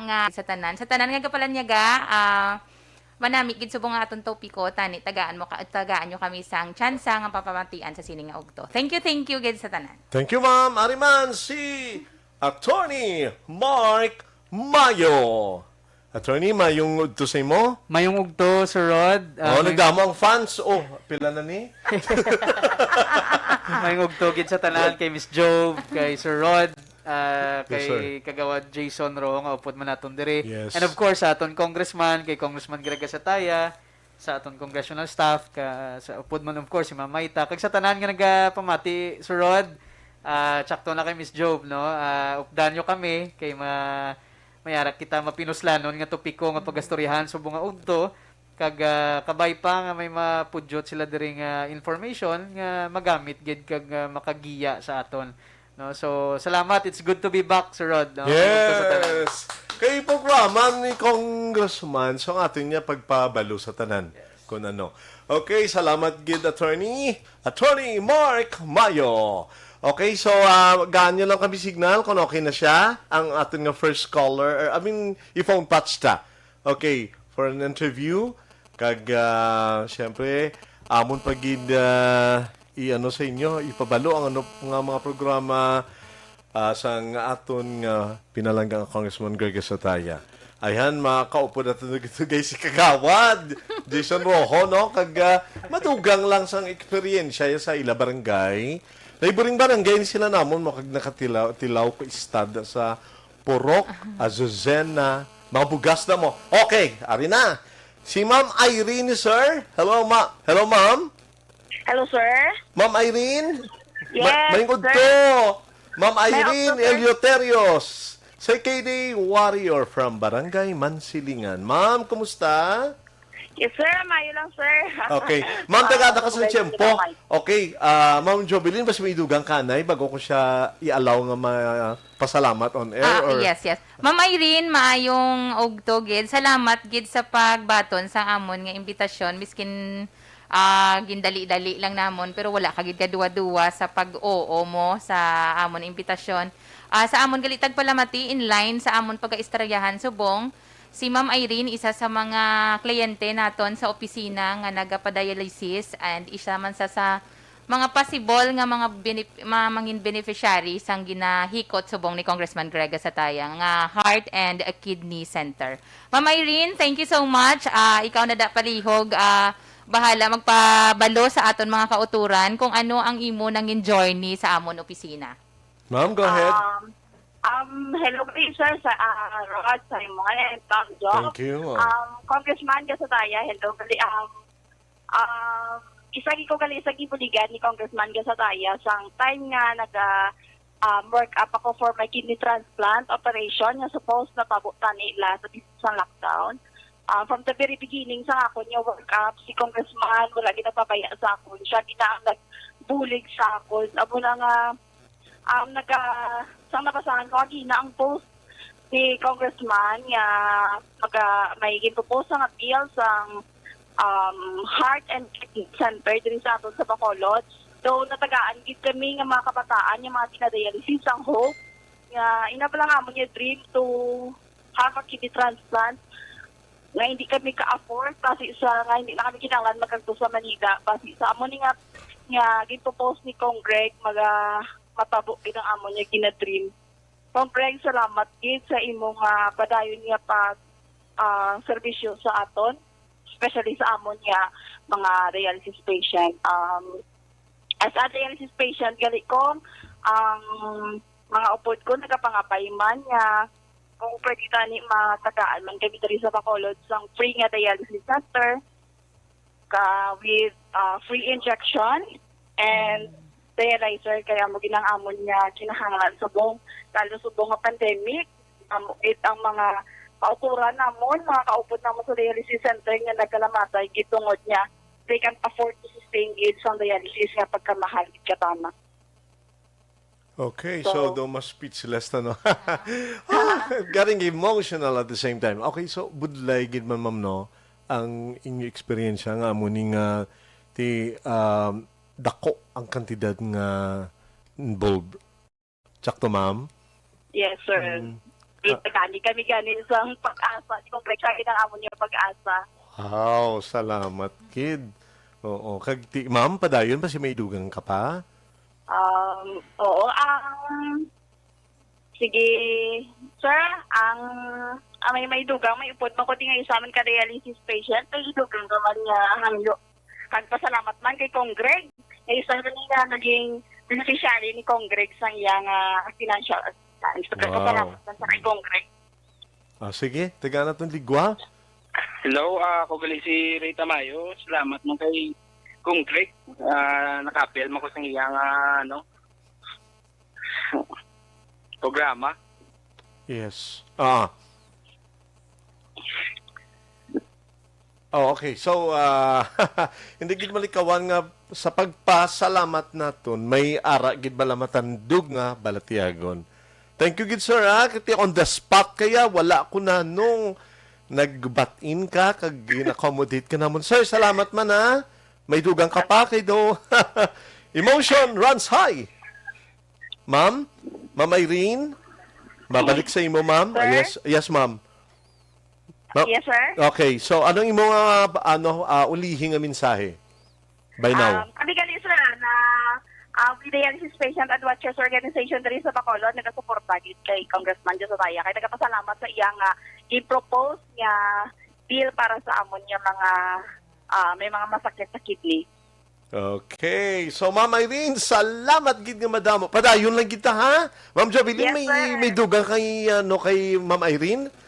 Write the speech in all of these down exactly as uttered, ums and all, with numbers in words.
nga sa tanan. Sa tanan nga gapalanyaga, ah, manami gid subong nga aton topiko, tani tagaan mo ka, tagaan nyo kami sang tsansa nga papamatian sa sini nga ugto. Thank you, thank you gid sa tanan. Thank you, ma'am. Ari man si Attorney Mark Mayo. Attorney, mayong udto sa imo. Mayong ugto, Sir Rod. Ah, Oh, may nagdamo ang fans. Oh, pila na ni? Mayong ugto gid sa tanan, kay Miss Job, kay Sir Rod, ah, Yes, kay sir. Kagawad Jason Roho nga upod man naton diri. Yes. And of course, sa aton congressman, kay Congressman Greg Gasataya, sa aton congressional staff, ka, sa upod man, of course, si Ma'am Maita, kag sa tanan nga nagapamati, Sir Rod, ah, tsakto na kay Miss Job, no? Ah, updan nyo kami kay ma-, mayarak kita mapinuslanon nga topiko nga pagastoryahan subong nga udto, kag, ah, kabay pa nga may mapudyot sila diri nga information nga magamit gid kag, ah, makagiya sa aton, no? So, salamat. It's good to be back, Sir Rod, no? Mayong udto sa tanan. Yes. Kay programa ni Congressman, so ang aton niya pagpabalo sa tanan. Yes. Kung ano. Okay, salamat gid, attorney. Attorney Mark Mayo. Okay, so, ah, gaan niya lang kami signal kung okay na siya. Ang aton nga first caller, or, I mean, i-phone patch ta. Okay, for an interview. Kag, ah, siyempre, amon pa gid, ah, i-ano sa inyo, ipabalo ang ano nga mga programa, ah, sang aton nga pinalangga nga Congressman Greg Sataya. Ayhan, makaupod nato dito, guys, si Kagawad Jason Roho, no? Kag, ah, madugang lang sang eksperyensya ya sa ila barangay. Naiburing barangay ni sila namon, mo kag nakatilaw, tilaw ko istada sa Purok, Azucena, mga bugas na mo. Okay, ari na. Si Ma'am Irene, sir. Hello, ma-, hello, ma'am. Hello, sir. Ma'am Irene? Ma-, Yes, mayong sir. Udto. Ma'am May Irene udto, sir. Eleuterios. Sa K D Warrior from Barangay Mansilingan. Ma'am, kumusta? Yes, sir. Mayo lang, sir. Okay. Ma'am, Ah, tagada ka sa okay, tiyempo. salamat. Okay, ah, Ma'am Jovelyn, mas may dugang kanay bago ko siya i-allow nga ma-, pasalamat on air, Ah, or yes, yes. Ma'am Irene, maayong ugto gid. Salamat gid sa pagbaton sa amon nga imbitasyon. Miskin, ah, gindali-dali lang namon, pero wala ka gid kaduwa-duwa sa pag-oo mo sa amon imbitasyon. Ah, sa amon gali tagpalamati, in line sa amon pagaistoryahan subong, si Ma'am Irene, isa sa mga kliyente naton sa opisina nga nagapadialysis, and isa man sa, sa mga possible nga mga benef-, mga mangin beneficiary sang ginahikot subong ni Congressman Greg Gasataya nga Heart and Kidney Center. Ma'am Irene, thank you so much. Ah, ikaw na da palihog, ah, bahala magpabalo sa aton mga kauturan kung ano ang imo nangin journey sa amon opisina. Ma'am, go ahead. Um, um, hello, sir, sa, ah, Rod, Simon, and Tom Joe. Thank you. Um, Congressman Gasataya, hello, gali, um, um, isa gid ko gali sa gibuligan ni Congressman Gasataya sang time nga naga, um, work up ako for my kidney transplant operation nga supposed na tabo tani last sa lockdown. Ah, from the very beginning sa akon nga work up, si Congressman wala ginapabaya sa akon. Siya gina ang nagbulig sa akon. Amo na nga, um, naga, sang nabasahan ko, agi na ang post ni Congressman nga maga, may ginpropose nga bill sang, um, Heart and Kidney Center diri sa aton sa Bacolod. Though natagaan gid kami nga mga kabataan nga mga ginadialysis sang Hope, nga ina pa lang amon nga dream to have a kidney transplant, nga hindi kami ka-afford basi sa nga hindi na kami kinahanglan magkadto sa Manila basi sa amo ni nga, nga ginpropose ni Cong Greg maga matabo gid ang amon nga ginadream. Cong Greg, salamat gid sa imo nga padayon nga pag, ah, serbisyo sa aton, especially sa amon nga mga dialysis patient. Um, as a dialysis patient, gali ko, ang mga upod ko nagapangabay man nga kung pwede tani matagaan man kami diri sa Bacolod sang free nga dialysis center, ka, with, ah, free injection and dialyzer, kaya mo ginang-amon nga kinahanglan subong, lalo subong nga pandemic. Amo it ang mga kauturan namon, mga kaupod namon sa dialysis center nga nagkalamatay gid tungod nga they can't afford to sustain gid sang dialysis nga pagkamahal gid katama. Okay, so, so, do mas speechless na, no? Ah, getting emotional at the same time. Okay, so budlay gid man, ma'am, no, ang inyo eksperyensya nga amo ni nga ti, um, dako ang kantidad nga involved. Sakto, ma'am? Yes, sir. Mm. Di Ah. gani kami gani sa pag-asa. Di ko pre-, siya ang amon nga pag-asa. Wow, salamat, kid. Oo, kag ti-, ma'am, padayon pa si may dugang ka pa? Um, oo, ang, sige, sir, ang, ang may, may dugang, may upod man ko di nga isa man ka dialysis patient, may dugang ka man nga hangyo. Kag pasalamat man kay Cong Greg, nga isa man nga naging beneficiary ni Cong Greg sa iya nga financial assistance. So, Wow. pasalamat man sa kay Cong Greg. Ah, sige, tagaan naton ligwa. Hello, ah, ako gali si Ray Tamayo. Salamat man kay Cong Greg. Ah, naka-avail man ko sa iya nga, ano, programa. Yes. Ah. Oh, okay. So, ah, hindi gid malikawan nga sa pagpasalamat naton, may ara gid bala matandog nga balatyagon. Thank you gid, sir, ha? Kaya on the spot kaya, wala ko na nung nagbatin ka, kag gin-accommodate ka namon. Sir, salamat man, ha? May dugang ka pa kay do. Emotion runs high. Ma'am? Ma'am Irene? Mabalik sa imo, ma'am? Ah, Sir? yes, yes, ma'am. Ma- Yes, sir. Okay, so anong imo nga, ano, ah, ulihi nga mensahe by now? Um, kami gali, sir, na, ah, we, the Young Patient and Watchers Organization diri sa Bacolod, nagasuporta gid kay Congressman Josaya, kay nagapasalamat sa iya nga i-propose nga bill para sa amon nga mga, ah, may mga masakit sa kidney. Okay. So, Ma'am Irene, salamat gid nga madamo. Padayon lang kita, ha? Ma'am Jovelyn, Yes, may, sir. may dugang kay, ano, kay Ma'am Irene?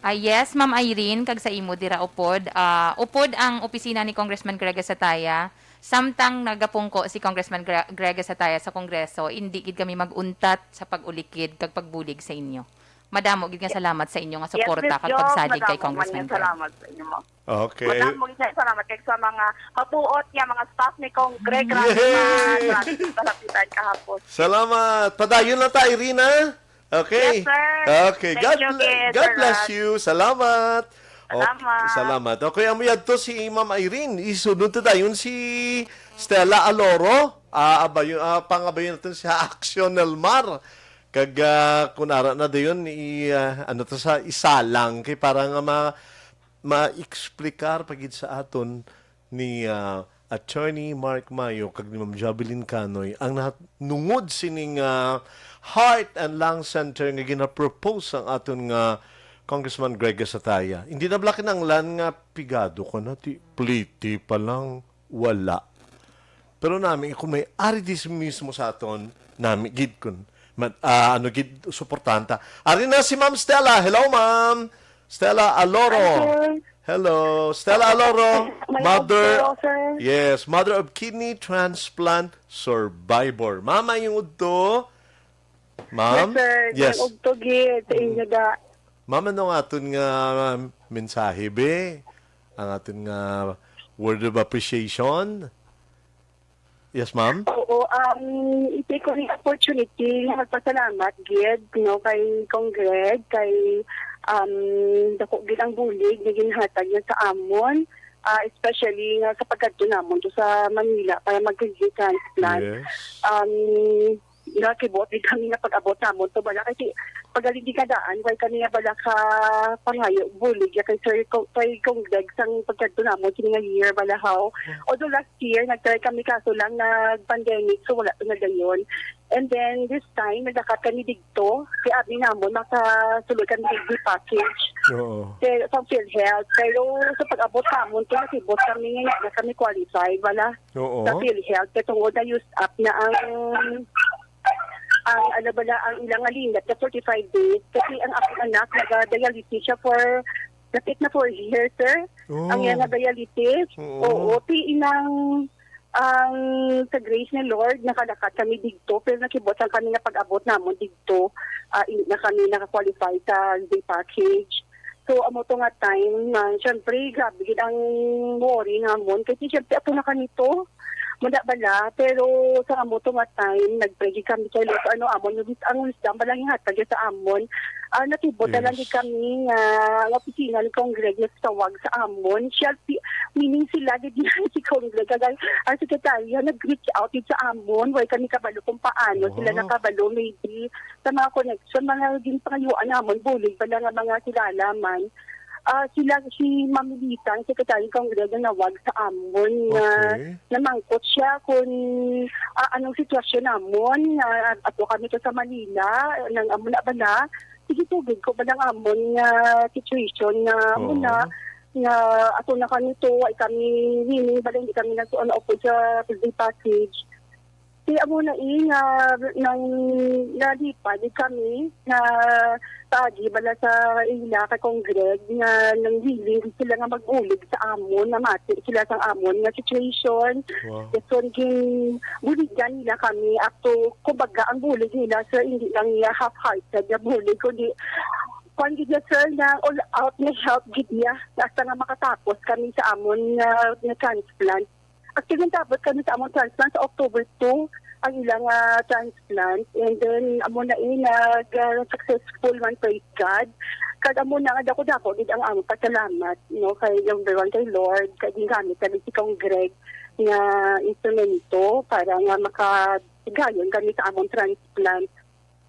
Ah, yes, Ma'am Irene, kag sa imo dira upod. Ah, upod ang opisina ni Congressman Greg Sataya. Samtang nagapungko si Congressman Gra-, Greg Sataya sa Kongreso, hindi gid kami mag-untat sa pag-ulikid kag pagbulig sa inyo. Madamo gid nga Yes. salamat sa inyo nga Yes, suporta Miss kag Job, pagsalig kay madamo man Congressman nga Greg. salamat sa inyo, ma'am. Okay. Madamo gid nga salamat kag sa mga mabuot nga mga staff ni Cong Greg. Grabe Yay! man. Grabe, kalapitan kahapon. Salamat. Padayon lang ta, Irene, ha? Okay. Yes, sir. Okay. Thank God you bl-, again, God Sir bless Rod. you. Salamat. Okay, Salamat. salamat. Okay, amo yadto si Ma'am Irene. Isunod ta dayon si Stella Aloro. Ah, abayon, ah, pangabayon natin si Action Elmar. Kag, ah, kun ara na dayon, i-, ah, ano to sa isa lang kay para nga ma-, ma-explicar pa gid sa aton ni, ah, Attorney Mark Mayo kag ni Ma'am Jovelyn Canoy ang nahat-, nungod sining, ah, Heart and Lung Center nga ginapropose sang aton nga Congressman Greg Gasataya. Hindi na bala kinahanglan nga pigado ka na, ti-, pliti pa lang, wala. Pero nami, kung may ari dis mismo sa aton, nami gid kun ma-, ah, ano gid, suportahan ta. Ari na si Ma'am Stella. Hello, Ma'am. Stella Aloro. Hi, sir. Hello. Stella Aloro, May mother, update, sir. yes, mother of kidney transplant survivor. Ma'am, maayong udto. Ma'am? Yes, sir. Yes. Maayong udto gid sa Mm. inyo da. Ma'am, ano ang aton nga mensahe, be? Ang aton nga word of appreciation? Yes, ma'am? Oo, um, i-take ko ni opportunity nga magpasalamat gid, no, kay Cong Greg, kay, um, dako gid ang bulig nga ginhatag niya sa amon, ah, especially nga sa pagkadto namon to sa Manila para mag-kidney transplant. Yes. Um, nakibot din kami nga pag-abot namon to bala kasi pagaling di kadaan, why kami nga bala ka pangayo, bulig ya kay Sir Cong-, kay Cong Greg sang pagkadto namon sini nga year bala haw. Hmm. Although last year, nag-try kami, kaso lang nag-pandemic, so wala to nadayon. And then, this time, naglakat kami digto. Kay abi namon, makasulod kami digdi package. Oo. Pero, sa PhilHealth. Pero sa pag-abot sa amon, kaya nakibot kami nga hindi na kami qualified, wala. Oo. Sa PhilHealth. Kaya tungod na used up na ang, ang ano bala, ang ilang nga limit na forty-five days. Kasi ang akong anak, nag-dialysis siya for, lapit na four years, sir. Oh. Ang iyang nga dialysis. Oo. Oo, ti inang, ang sa grace ni Lord, nakalakat kami digto, pero nakibot lang kami nga pag-abot namon digto, ah, hindi na kami naka-qualify sa day package. So, amo to nga time, man, syempre, grabe gid ang worry namon. Kasi, syempre, apo na kami to. Muna bala, pero sa amo to nga time, nag-pray gid kami kay Lord. Ano, amon, yung, ang wisdom bala nga hatag sa amon. Ah, nakibot na lang gid Yes. kami nga, ang opisina ni Cong Greg nagtawag sa amon. Siya, pi-, Meaning sila gid si Congreg, kag ang, ang sekretarya nag-reach out gid sa amon, way kami kabalo kung paano sila Wow. nakabalo, maybe sa mga connection, mga ginpangayuan namon, bulig pala nga mga kilala man. Ah, sila, si Ma'am Lita, ang sekretarya ni Congreg, ang nawag sa amon nga Okay. namangkot siya kung, ah, anong sitwasyon namon, nga ato kami to sa Manila, nang amo na bala, sige, tugid ko ba lang amon nga situation nga amo na, Oo. nga ato na kami to, ay kami, meaning bala, hindi kami nagtuon na upod sa refugee package. Kaya amo na, eh, nga nang nalipay kami nga paagi bala sa ila kay Congreg nga nang willing sila nga magbulig sa amon, namati sila sang amon nga situation. Wow. Dason ginbuligan nila kami up to, kumbaga, ang bulig nila, sir, hindi lang niya half-hearted nga bulig, kundi kwan gid niya, sir, nga all out nga help gid niya hasta nga makatapos kami sa amon nga, nga transplant. Actually, tapos kami sa among transplant sa October two, ang ilang, ah, transplant. And then, amo na, eh, nag, ah, successful man, praise God. Kag amo na nga, dako-dako gid ang among pasalamat, no, kay number one, kay Lord, kay gingamit namin si Congreg nga instrumento para nga makagayon kami sa among transplant.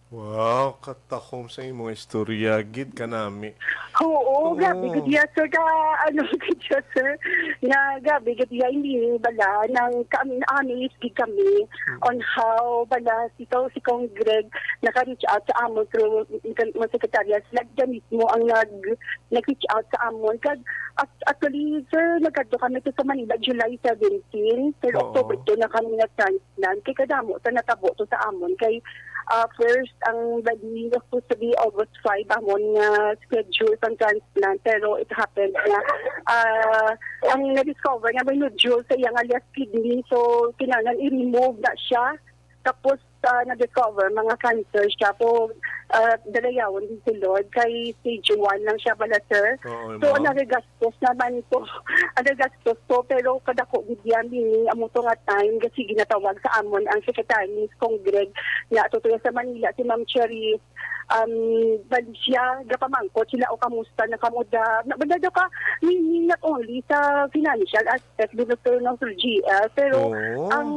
Wow, katakom sa imong istorya gid kanami. Oo, Oo. grabe gid iya, sir. Ka, ano, gid iya, sir. Nga, grabe gid iya, hindi bala, nang ka-, amazed gid kami Mm. on how bala si, si Congreg naka-reach out sa amon through mga sekretarya. Sila gid mismo ang nag-, nag-reach out sa amon. Kag, ac-, actually, sir, nagkadto kami to sa Manila, July seventeen, pero Oo. October two na kami nag-transplant. Kay kadamo sa natabo to sa amon. Kay, ah, first, ang bali was supposed to be August five amon nga schedule sang transplant, pero it happened na, ah, ang na-discover nga may nodule sa iyang left kidney, so kinahanglan i-remove na siya. Tapos, ah, na-discover mga cancer siya. So, ah, dalayawon din si Lord kay stage one lang siya bala, sir. Oo, So, ma'am. nagagastos naman to. Nagagastos to, pero kadako gid yan, meaning amo to nga time, kasi ginatawag sa amon ang secretary ni Congreg nga ato to sa Manila, si Ma'am Cherise. Um, bali siya, gapamangkot sila, "O, kamusta na kamo da?" Na, bala daw ka, meaning not only sa financial aspect, dito, sir, no, Sir G L, pero Oo. ang,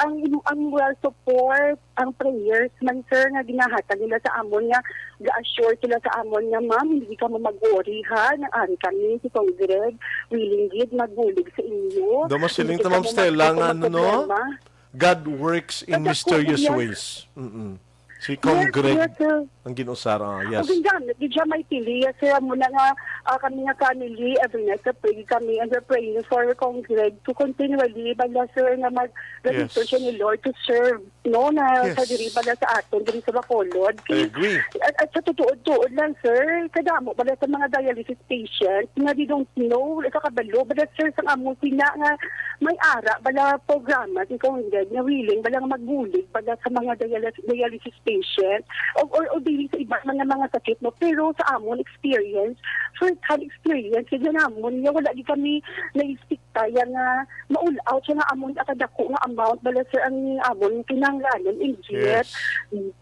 ang, ang moral support, ang prayers man, sir, nga ginahatag nila sa amon, nga ga-assure sila sa amon nga, "Ma'am, hindi kamo mag-worry, ha, nang ari kami, si Congreg, willing gid magbulig sa inyo. Daw masiling Hindi ta, Ma'am kamo Stella, magtutok nga, ano, no? magproblema." God works in Kaya ko, mysterious yes. ways. Mm-mm. Si Yes, Congreg yes, sir. ang ginusara. Yes. Ang gingamit, di siya may pili. Yes, sir, amo na nga, ah, kami nga family, every night, sa pray kami, and we're praying for Congreg to continually, bala, sir, nga mag-, Yes. return siya ni Lord to serve, no, na Yes. sa diri bala sa aton, diri sa Bacolod. I agree. At, at sa tutuod-tuod lang, sir, kadamo bala sa mga dialysis patient nga they don't know, wala ka kabalo, bala, sir, sang amo sila nga may ara bala programa si Congreg nga willing bala nga magbulig bala sa mga dialysis, dialysis patient o, or, o dili sa iba man nga mga sakit, no? Pero sa amon experience, first hand experience, kaya namon nga wala di kami na-expect kaya nga ma-all out siya nga amon kadako nga amount bala, sir, ang amon kinahanglanon, and yet Yes.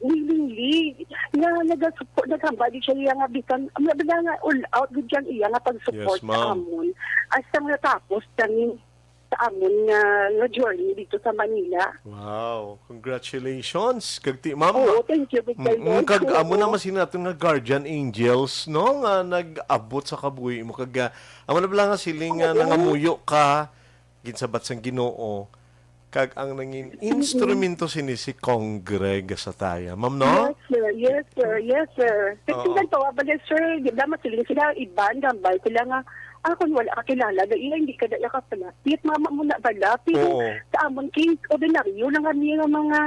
willingly nga nagasupo-, naghambal di siya nga bisan, ano ba nga, all out gid siya ang iya nga pag-support Yes, sa ma'am. amon. Hasta nga tapos kami sa amon nga, nga journey dito sa Manila. Wow, congratulations kag ti, ma'am. Oo, thank you, Mister Mm, Lord. kag amo na Oo. man sila naton nga guardian angels, no, nga nag-abot sa kabuhi mo, kag, ah, amo na bala nga siling nga Oo. nangamuyo ka, ginsabat sang Ginoo, kag ang nangin Mm-mm. instrumento sini si Congreg sa taya, ma'am, no? Yes, sir. Yes, sir. Yes, sir. Kasi Oo. lang tawa ba, yes, sir? Di ba, masiling sila, iban, gambal sila nga, "Ah, kung wala ka kilala, dahil hindi ka daya ka pala." Yet, mama mo na bala. Pero Oo. sa amon, kay ordinaryo lang kami nga mga,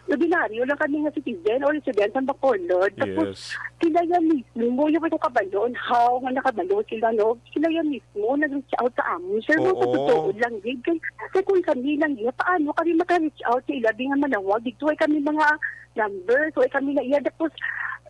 ordinaryo lang kami nga citizen or resident sa Bacolod. Tapos, Yes. sila yan mismo, yung ko kabalo, on how nga nakabalo sila, no? Sila yan mismo, nag-reach out sa amon. Sir, mo, sa Oo. totoo lang, gid. Kay, kay kung kami lang, iya, paano kami maka-reach out sa ila? Di nga manawag, dito ay kami mga number. So, ay kami na iya. Tapos,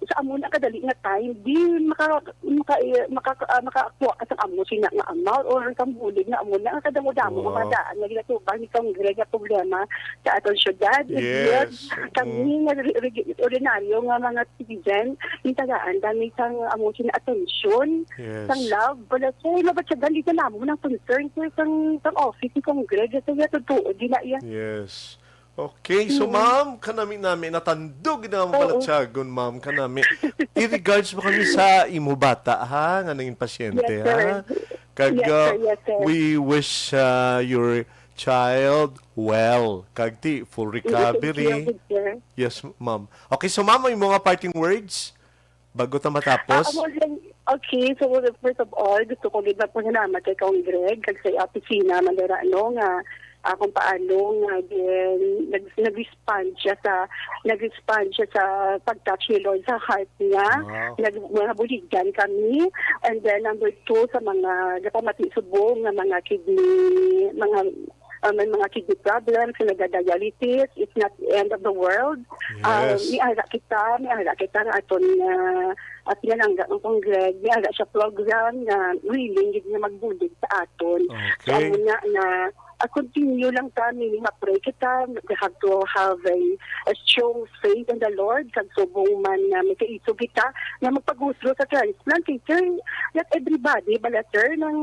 sa amo na kadali nga time, di maka-, maka-, maka-, ah, makakuha ka sa amo sina nga amount or sa bulig nga amo na kadamo-damo nga Wow. mga daan nga ginatubang ni Kong Greg nga problema sa aton syudad. Yes. Yes. Kami Mm. nga re-, re-, ordinaryo nga mga citizen, yung tagaan kami sang amo sina atensyon, Yes. sang love, wala sa, wala sa dali sa namo ng concern, sir, sang, sang office ni Kong Greg, sa iya totoo, di na iya. Yes. Okay, so, Mm. ma'am, kanami-nami, natandog na ang Oo. balatsagon, ma'am, kanami. I-regards mo kami sa imo bata, ha, nga nangin pasyente, Yes, sir. ha? Kag, Yes, uh, sir. Yes, sir. we wish, uh, your child well. Kag ti, full Yes, sir. recovery. Yes, sir. Yes, ma'am. Okay, so, ma'am, may mga parting words? Bago ta matapos? Ah, amo lang, okay, so first of all, gusto ko gid magpasalamat kay Kong Greg kag sa opisina man dira, no, nga, ah, kung paano nga din nag-, nag-respond siya sa, nag-respond siya sa pag-touch ni Lord sa heart niya. Wow. Nag-, mga buligan kami. And then number two, sa mga napamati subong nga mga kidney, mga, ah, may mga kidney problems, nagadialysis, it's not the end of the world. Ah, Yes. May ara kita, may ara kita nga aton nga, ah, pinalangga ang Kong Greg, may ara siya program nga willing gid nga magbulig sa aton. So, Okay. amo na nga, ah, continue lang ta, meaning ma-pray kita, we have to have a, a strong faith in the Lord, kag subong man nga may kaisog kita, nga magpaguslo sa transplant, kay, sir, not everybody, bala, sir, nang,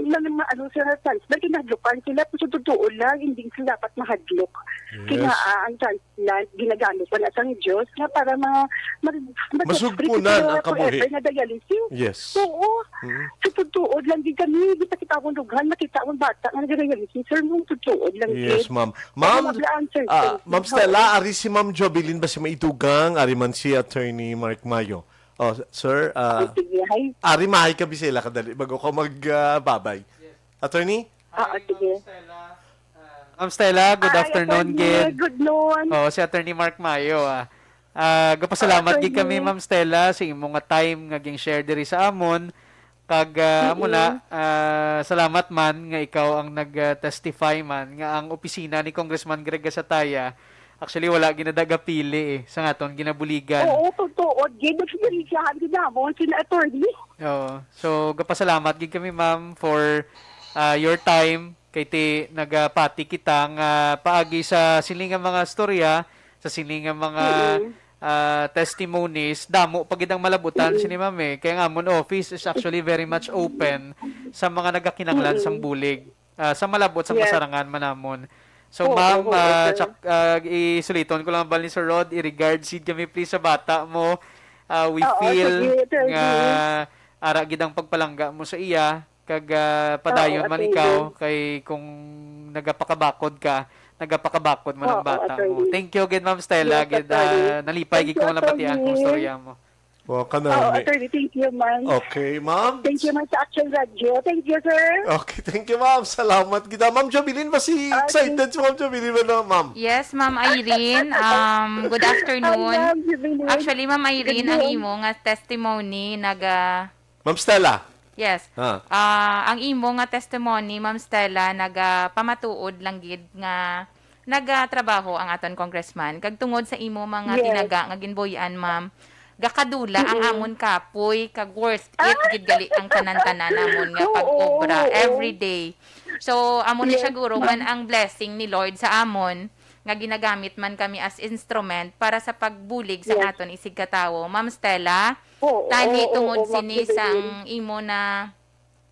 nang maano sa transplant, kinahadlukan sila, pero sa totoo lang, hindi sila dapat mahadlok. Yes. Kina, ah, ang transplant, ginagamit man sang Diyos nga para ma-, ma-, ma-, Masugpunan ma-, ang kabuhi. Forever na dialysis. Yes. Oo. Mm. Sa totoo lang, di kami, di pa kita akong dughan, makita akong bata nga nag-dialysis. Sir, nung totoo lang, Yes, eh. ma'am. Ma'am, Ano ba ang sir, ah, sir? Ma'am Stella, Oo. ari si Ma'am Jovelyn ba si maitugang? Ari man si Attorney Mark Mayo. Oh, sir, ah, Oh, sige. Hi. Ari, mahay ka, Bisela, kadali. Bago ko mag, ah, babay. Attorney? Ah, Hi, sige. Ma'am Stella. Ah, Ma'am Stella, good Ah, hi, afternoon, Attorney. Gid. Good noon. Oh, si Attorney Mark Mayo, ah. Ah, gapasalamat Ah, gid kami, Attorney. Ma'am Stella, sa imo nga time nga ging-share diri sa amon. Kag, ah, amo na, Mm-mm. ah, salamat man nga ikaw ang nag, ah, testify man nga ang opisina ni Congressman Greg Gasataya, actually, wala ginadagapili, eh, sa aton ginabuligan. Oo, totoo. Gid, nagsigarilyahan gid namon sina attorney. Oo. So, gapasalamat gid kami, ma'am, for, ah, your time. Kay ti nagapati kita nga paagi sa sini nga mga storya, sa sini nga mga, Mm-mm. ah, testimonies, damo pa gid ang malabutan Mm-mm. sini, ma'am, eh. Kaya nga, amon office is actually very much open sa mga nagakinanglan sang Mm-mm. bulig, ah, sa malabot, sa Yes. masarangan man namon. So, Oo, ma'am, oo, ah, sir. tsak-, ah, isuliton ko lang bal ni Sir Rod, i-regards gid kami, please, sa bata mo. Ah, we Oo, feel sige, sir, nga sige. ara gid ang pagpalangga mo sa iya, kag, ah, padayon Oo, man thank ikaw, you. Kay kung nagapakabakod ka, nagapakabakod man ang Oo, bata mo. Attorney. Thank you gid, Ma'am Stella, Yes, gid, Attorney. Ah, nalipay Thank gid you, ko nga nabatian kong Attorney. istorya mo. Wa ka Oo, namin. Attorney, thank you, man. Okay, ma'am. Thank you, man, sa Action Radio. Thank you, sir. Okay, thank you, ma'am. Salamat kita. Ma'am Jovelyn, ba si Okay. excited si Ma'am Jovelyn ba na, ma'am? Yes, Ma'am Irene. Um, good afternoon. Hi, Ma'am Jovelyn. Actually, Ma'am Irene, Good ang noon. imo nga testimony naga- Ma'am Stella. Yes. Ah. Ah, ang imo nga testimony, Ma'am Stella, nagapamatuod lang gid nga nagatrabaho ang aton congressman. Kag tungod sa imo mga Yes. tinaga nga ginbuy-an, ma'am, gakadula ang Mm-mm. amon kapoy, kag worth it Ah! gid gali ang tanan-tanan namon nga Oo, pag-obra oo. every day. So, amo na Yes, siya guro man ma'am. ang blessing ni Lord sa amon, nga ginagamit man kami as instrument para sa pagbulig sa Yes. aton isigkatawo. Ma'am Stella, Oo, tani oo, tungod oo, sini Ma'am sang Julie. imo na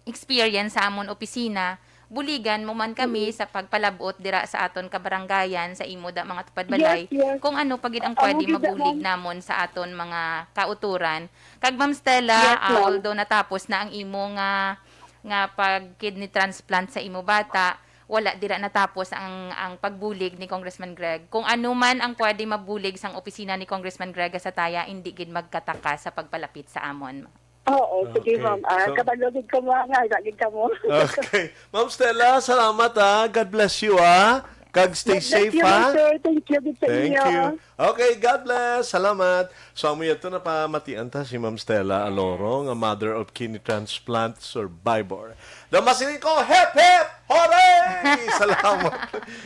experience sa amon opisina, buligan mo man kami Mm. sa pagpalabot dira sa aton kabarangayan, sa imo da mga tupad balay, Yes, yes. kung ano pa gid ang Amo pwede gid, mabulig ma'am. namon sa aton mga kauturan. Kag Ma'am Stella, Yes, ah, ma'am. although natapos na ang imo nga, nga pag-kidney transplant sa imo bata, wala dira natapos ang, ang pagbulig ni Congressman Greg. Kung ano man ang pwede mabulig sang opisina ni Congressman Greg Gasataya, hindi gid magkataka sa pagpalapit sa amon. Oo, sige, Okay. ma'am. Ah, So kabalo gid ko, ma'am. Ay, lagi ka mo. Okay. Ma'am Stella, salamat, ah. God bless you, ah. Kag stay God bless safe, you, ha? sir. Thank you, good sa Thank inyo. you. Okay, God bless. Salamat. So, amo yato, napamatian ta si Ma'am Stella Aloro, nga mother of kidney transplant survivor. Daw masiling ko, hep, hep! Hooray! Salamat.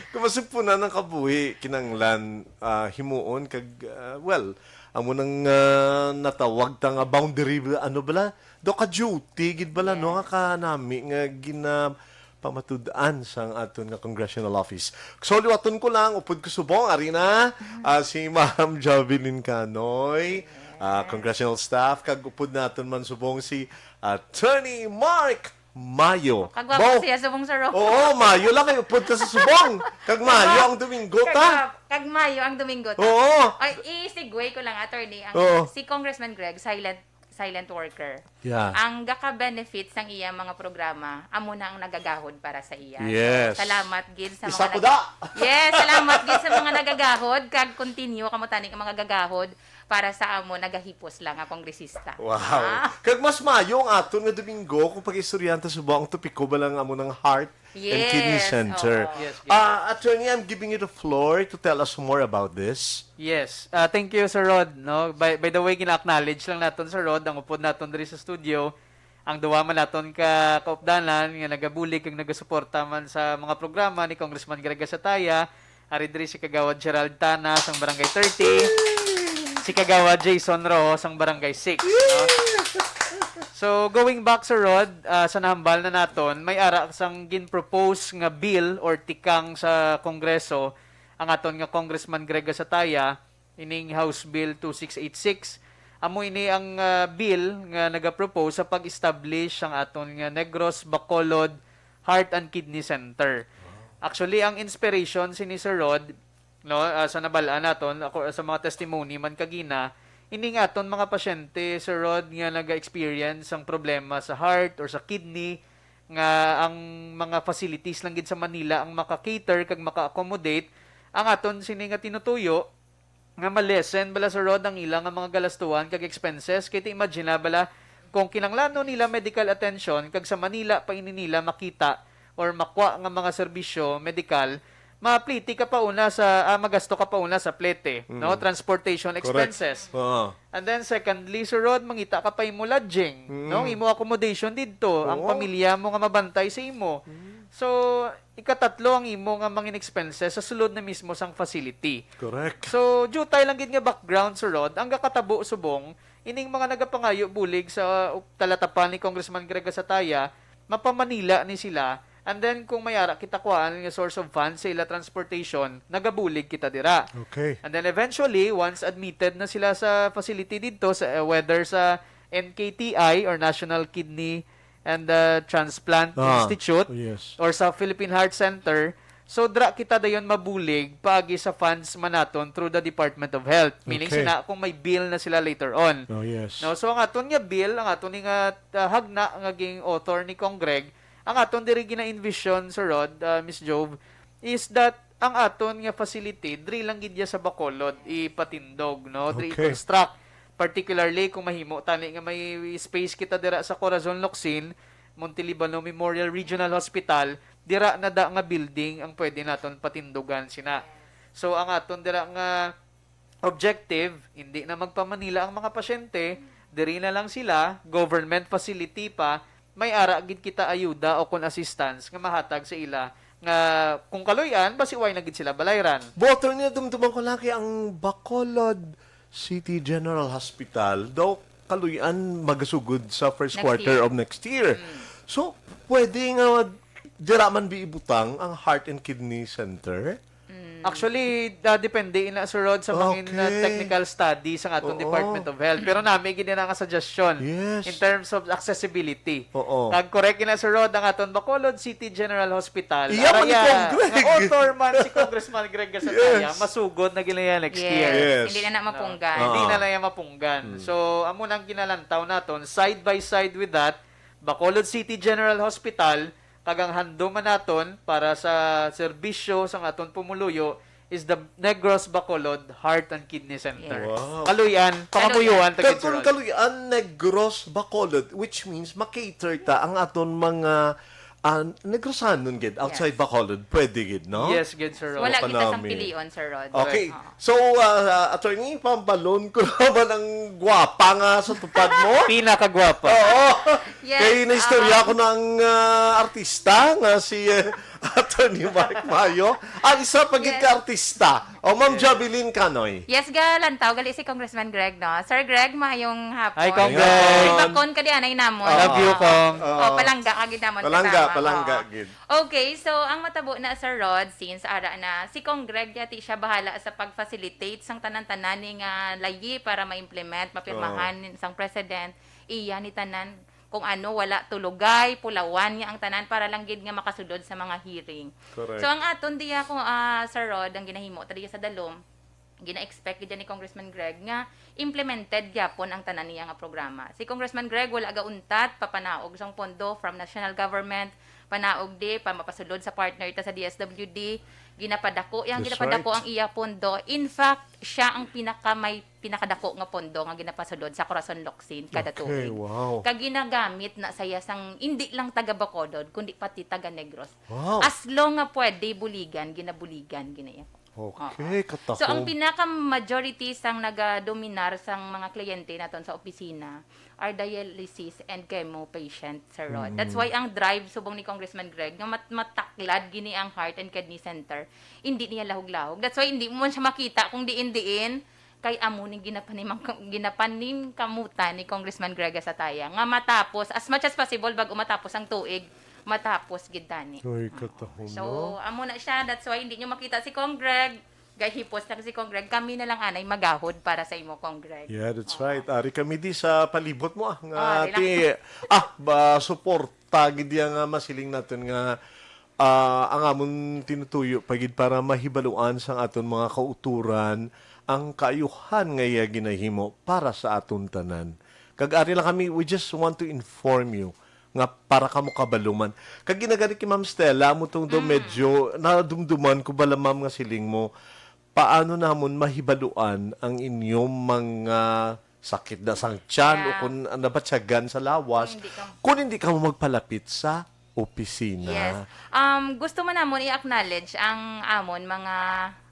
Kung masugpunan ang kabuhi, kinanglan, ah, himuon kag, ah, well, amo nang, ah, natawag ta nga boundary, ano bala? Do ka duty, gid bala, no? Yes. Nga kanami nga gina-, pamatud-an sang aton nga congressional office. So, liwaton ko lang, upod ko subong, ari na, ah, si Ma'am Jovelyn Canoy, ah, Yes. congressional staff, kag upod naton man subong si Attorney Mark Mayo. Kagwapo Bo- siya, subong sa Ro. Oo, Mayo lang kay upod ka sa subong. Kag Mayo ang Domingo ta. Kag, kag Mayo ang Domingo ta. Oo. Ay, i-segue ko lang, attorney, ang Oo. si Congressman Greg, silent silent worker. Yeah. Ang gaka-benefit sang iya mga programa, amo na ang nagagahod para sa iya. So, Yes. salamat gid sa Isa mga ko nag-, da. Yes, salamat gid sa mga nagagahod, kag continue kamo tani nga mga gagahod para sa amo nagahipos lang nga kongresista. Wow. Ah. Kag mas mayo ang aton nga Domingo kung pag-istoryahan ta subong ang topiko ba lang amo ng heart and kidney Yes, center. oo. Yes, yes. Ah, Attorney, I'm giving you the floor to tell us more about this. Yes. Ah, thank you, Sir Rod, no? By, by the way, gina-acknowledge lang naton, Sir Rod, ang upod naton diri sa studio, ang duwa man naton ka kaupdanan nga nagabulig kag nagasuporta man sa mga programa ni Congressman Greg Gasataya, ari diri si Kagawad Gerald Tana sang Barangay thirty, si Kagawad Jason Rojo sang Barangay six, no? So, going back, Sir Rod, ah, sa nahambal na naton, may ara sang gin-propose nga bill or tikang sa Kongreso ang aton nga Congressman Greg Gasataya, ining House Bill two six eight six. Amo ini ang, ah, bill nga nagapropose sa pag-establish sang aton nga Negros Bacolod Heart and Kidney Center. Wow. Actually, ang inspiration sini, Sir Rod, no, ah, sa nabal-an naton, ako, sa mga testimony man kagina, ining aton mga pasyente, Sir Rod, nga naga-experience sang problema sa heart or sa kidney, nga ang mga facilities lang gid sa Manila ang maka-cater kag maka-accommodate, ang aton sini nga tinutuyo nga ma-lessen bala, Sir Rod, ang ila nga mga galastuhan kag expenses. Kay ti imagine na bala, kung kinanglanon nila medical attention kag sa Manila pa ini nila makita or makwa nga mga serbisyo medikal, mapliti ka pa una sa, ah, magasto ka pa una sa plete, no? Mm. Transportation Correct. expenses. Oo. And then secondly, Sir Rod, mangita ka pa imo lodging, Mm. no? Imo accommodation didto, ang Oo. pamilya mo nga mabantay sa imo. Mm. So, ikatatlo ang imo nga mangin expenses sa sulod na mismo sang facility. Correct. So, diutay lang gid nga background, Sir Rod, ang gakatabo subong ining mga nagapangayo bulig sa talatapan ni Congressman Greg Gasataya, mapa-Manila ni sila, and then kung may ara kita kuhaan nga source of funds sa ila transportation, nagabulig kita dira. Okay. And then eventually, once admitted na sila sa facility didto, sa, uh, whether sa N K T I or National Kidney and, uh, Transplant Ah, Institute yes. or sa Philippine Heart Center, so dira kita dayon mabulig paagi sa funds man naton through the Department of Health. Meaning Okay. sina kung may bill na sila later on. Oh, yes. No, so ang aton nga bill, ang aton nga, uh, hagna nga ging-author ni Cong Greg, ang aton diri gina-envision, Sir Rod, uh, Miss Jove, is that ang aton nga facility, diri lang gid ya sa Bacolod, ipatindog, no? Diri Okay. i-construct. Particularly kung mahimo tani nga may space kita dira sa Corazon Locsin, Montelibano Memorial Regional Hospital, dira na da nga building ang pwede naton patindugan sina. So, ang aton dira nga objective, hindi na magpa-Manila ang mga pasyente, diri na lang sila, government facility pa, may ara gid kita ayuda o kon assistance nga mahatag sa ila nga kung kaluy-an, basi way na gid sila balayran. Boto niya, dumduman ko lang kay ang Bacolod City General Hospital daw kaluy-an magasugod sa first Next quarter year. of next year. Mm. So, pwede nga dira man bi ibutang ang Heart and Kidney Center? Mm. Actually, ah, depende ina, Sir Rod, sa mangin, ah, Okay. technical study sa aton Oo. Department of Health. Pero nami gid na nga suggestion Yes. in terms of accessibility. Oo. Kag correct ina, Sir Rod, ang aton Bacolod City General Hospital. Iya man ni Araya, Cong Greg. nga author man si Congressman Greg Gasataya, Yes. masugod na gid na yan next Yes. year. Yes. Hindi na na mapunggan. Ah. Hindi na lang yan mapunggan. Hmm. So, amo nang ginalantaw naton, side by side with that, Bacolod City General Hospital, kag ang handom man naton para sa serbisyo sang aton pumuluyo is the Negros Bacolod Heart and Kidney Center. Yes. Wow. Kaluy-an, pangamuyoan ta gid, Sir Rod. Katong kaluy-an, Negros Bacolod, which means makater ta ang aton mga, ah, Negrosanon gid outside Yes. Bacolod, pwede gid, no? Yes, gid, Sir Rod. Wala kita sang Mapanami. pilion, Sir Rod. Okay. Oo. So, ah, attorney, pambalon ko naman ang gwapa nga sa tupad mo. Pinakagwapa. Oo. Yes, Kay naistorya aha. ko ng, ah, artista nga si, eh, Attorney Mark Mayo, ang isa pa gid Yes. ka artista. O, Ma'am Yes. Jovelyn Canoy. Yes, galantaw. Gali si Congressman Greg, no? Sir Greg, maayong hapon. Hi, Cong Hi, Greg. Cong. Bakon ka di anay namon. Love you, Oo. Cong. Oo. Oh, palangga ka gid namon Palangga, kasama, palangga oo. gid. Okay, so ang matabo na, Sir Rod, since ara na si Cong Greg, yati siya bahala sa pag-facilitate sang tanan-tanan ni nga layi para ma-implement, mapirmahan Oo. sang president. Iya ni tanan kung ano, wala tulugay, pulawan niya ang tanan para lang gid nga makasulod sa mga hearing. Correct. So, ang aton diya ko, ah, Sir Rod, ang ginahimo ta diya sa Dalom, gina-expect gid ni Congressman Greg nga implemented gyapon ang tanan niya nga programa. Si Congressman Greg wala gauntat papanaog sang pondo from national government, panaog di pa mapasulod sa partner ta sa D S W D. Ginapadako yang That's ginapadako right. ang iya pondo. In fact, siya ang pinaka may pinakadako nga pondo nga ginapasulod sa Corazon Locsin kada Okay, tuig. wow. Kag ginagamit na saya sang indi lang taga Bacolod kundi pati taga Negros. Wow. As long nga pwede buligan, ginabuligan gina iya. Okay, Oo. katahom. So, ang pinaka-majority sang nagadominar sang mga kliyente naton sa opisina are dialysis and chemo patient, Sir Rod. That's Mm. why ang drive subong ni Congressman Greg nga mat- mataklad gini ang Heart and Kidney Center, hindi niya lahog-lahog. That's why hindi mo man siya makita kung diin-diin kay amo ning ginapanimang- ginapaningkamutan ni Congressman Greg Gasataya nga matapos, as much as possible, bago matapos ang tuig, matapos gid tani. Ay, katahom, So, no? amo na siya. That's why hindi nyo makita si Cong Greg. Gahipos lang si Cong Greg. Kami na lang anay magahod para sa imo, Cong Greg. Yeah, that's Oo. right. Ari kami di sa palibot mo, ah, nga Ah, ari lang. ti-, ah, ba, suporta gid iya nga masiling naton nga, ah, ang amon tinutuyo pa gid para mahibaluan sang aton mga kauturan ang kaayuhan nga iya ginahimo para sa aton tanan. Kag ari lang kami, we just want to inform you nga para kamo kabalo man. Kag ginagani kay Ma'am Stella, amo tong daw Mm. medyo nadumduman ko bala, ma'am, nga siling mo, paano namon mahibaluan ang inyong mga sakit na sang tiyan o Yeah. kung nabatyagan sa lawas, Kung hindi ka kung hindi kamo magpalapit sa opisina? Yes. Um, gusto man namon i-acknowledge ang amon mga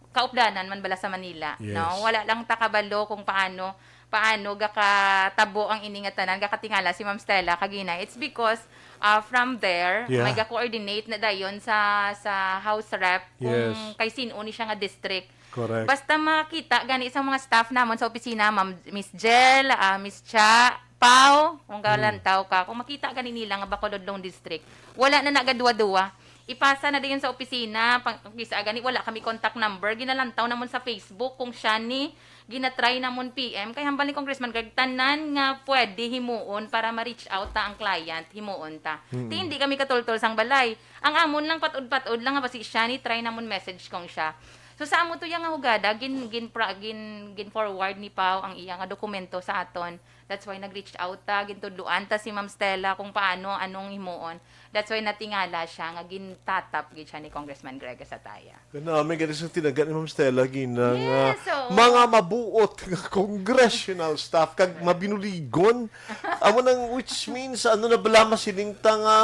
kaupdanan man bala sa Manila, Yes. no? Wala lang ta kabalo kung paano, paano gakatabo ang ini nga tanan, gakatingala si Ma'am Stella kagina. It's because, uh, from there, Yeah. may ga-coordinate na dayon sa, sa House Rep kung Yes. kay sin-o ni siya nga district. Correct. Basta makita gani sa mga staff namon sa opisina, Ma'am, Miss Jel, ah, Miss Cha, Pau, kung Mm. galantaw ka, kung makita gani nila nga Bacolod Lone District, wala na nagaduwa-duwa. Ipasa na dayon sa opisina, pang, kisa gani wala kami contact number, ginalantaw namon sa Facebook kung siya ni, ginatry namon P M, kay hambal ni Congressman Greg, tanan nga pwede himuon para ma-reach out ta ang client, himuon ta. Mm. Ti hindi kami katultol sang balay. Ang amon lang patud-patud lang nga basi siya ni try namon message kung siya. So sa amo to yang nga hugada, gin, gin, pra- gin, gin forward ni Pau ang iya nga dokumento sa aton. That's why nag-reach out ta, gintudloan ta si Ma'am Stella kung paano, anong himuon. That's why natingala siya nga gintatap gid siya ni Congressman Greg Sataya. Kanami gani sa tinaga ni Ma'am Stella gina nga Yes, oo. mga mabuot nga congressional staff kag mabinuligon. Amo nang, which means, ano na bala, masiling ta nga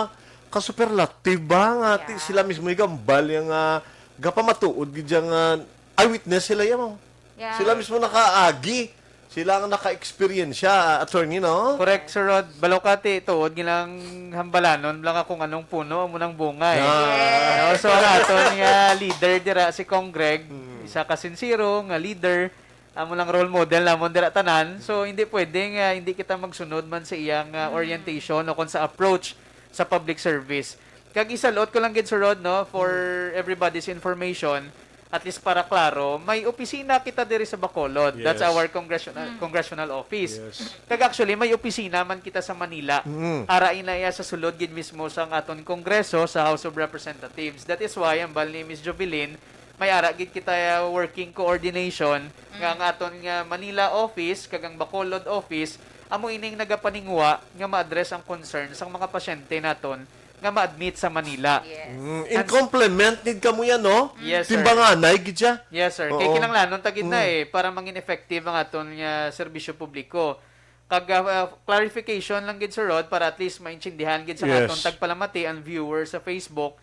ka-superlative ba nga ti-, Yeah. sila mismo igambal yang, ah, gapamatuod gid yang, ah, eyewitness sila ya, ma'am. Yeah. Sila mismo nakaagi. Sila ang naka-experience siya, attorney, no? Correct, Sir Rod. Balo ka ti tuod nga lang hambalanon lang kung anong puno amo nang bunga, eh. Ah. Yes. No? So, ang aton nga leader dira si Cong Greg, Mm. isa ka sincero nga leader, amo lang role model namon dira tanan. So, hindi pwede nga hindi kita magsunod man sa iyang, ah, Mm. orientation o kung sa approach sa public service. Kag isalot ko lang gid, Sir Rod, no, for Mm. everybody's information, at least para klaro, may opisina kita diri sa Bacolod. That's Yes. our congressional, Mm. congressional office. Yes. Kag actually, may opisina man kita sa Manila. Mm. Ara ina iya sa sulod gid mismo sang aton Kongreso, sa House of Representatives. That is why, ang bal ni Miss Jovelyn, may ara gid kita, uh, working coordination nga Mm. ang aton nga Manila office kag ang Bacolod office amo ining nagapaningwa nga ma-address ang concern sang mga pasyente naton nga ma-admit sa Manila. Yes. Mm, in And complement, need kamo yan, no? Yes, sir. Timbanganay gid siya. Yes, sir. Kay Oo. kinahanglanon ta gid na Mm. eh, para mangin effective ang aton nga serbisyo publiko. Kag, ah, ah, clarification lang gid, Sir Rod, para at least maintindihan gid sa Yes. aton tagpalamati ang viewer sa Facebook.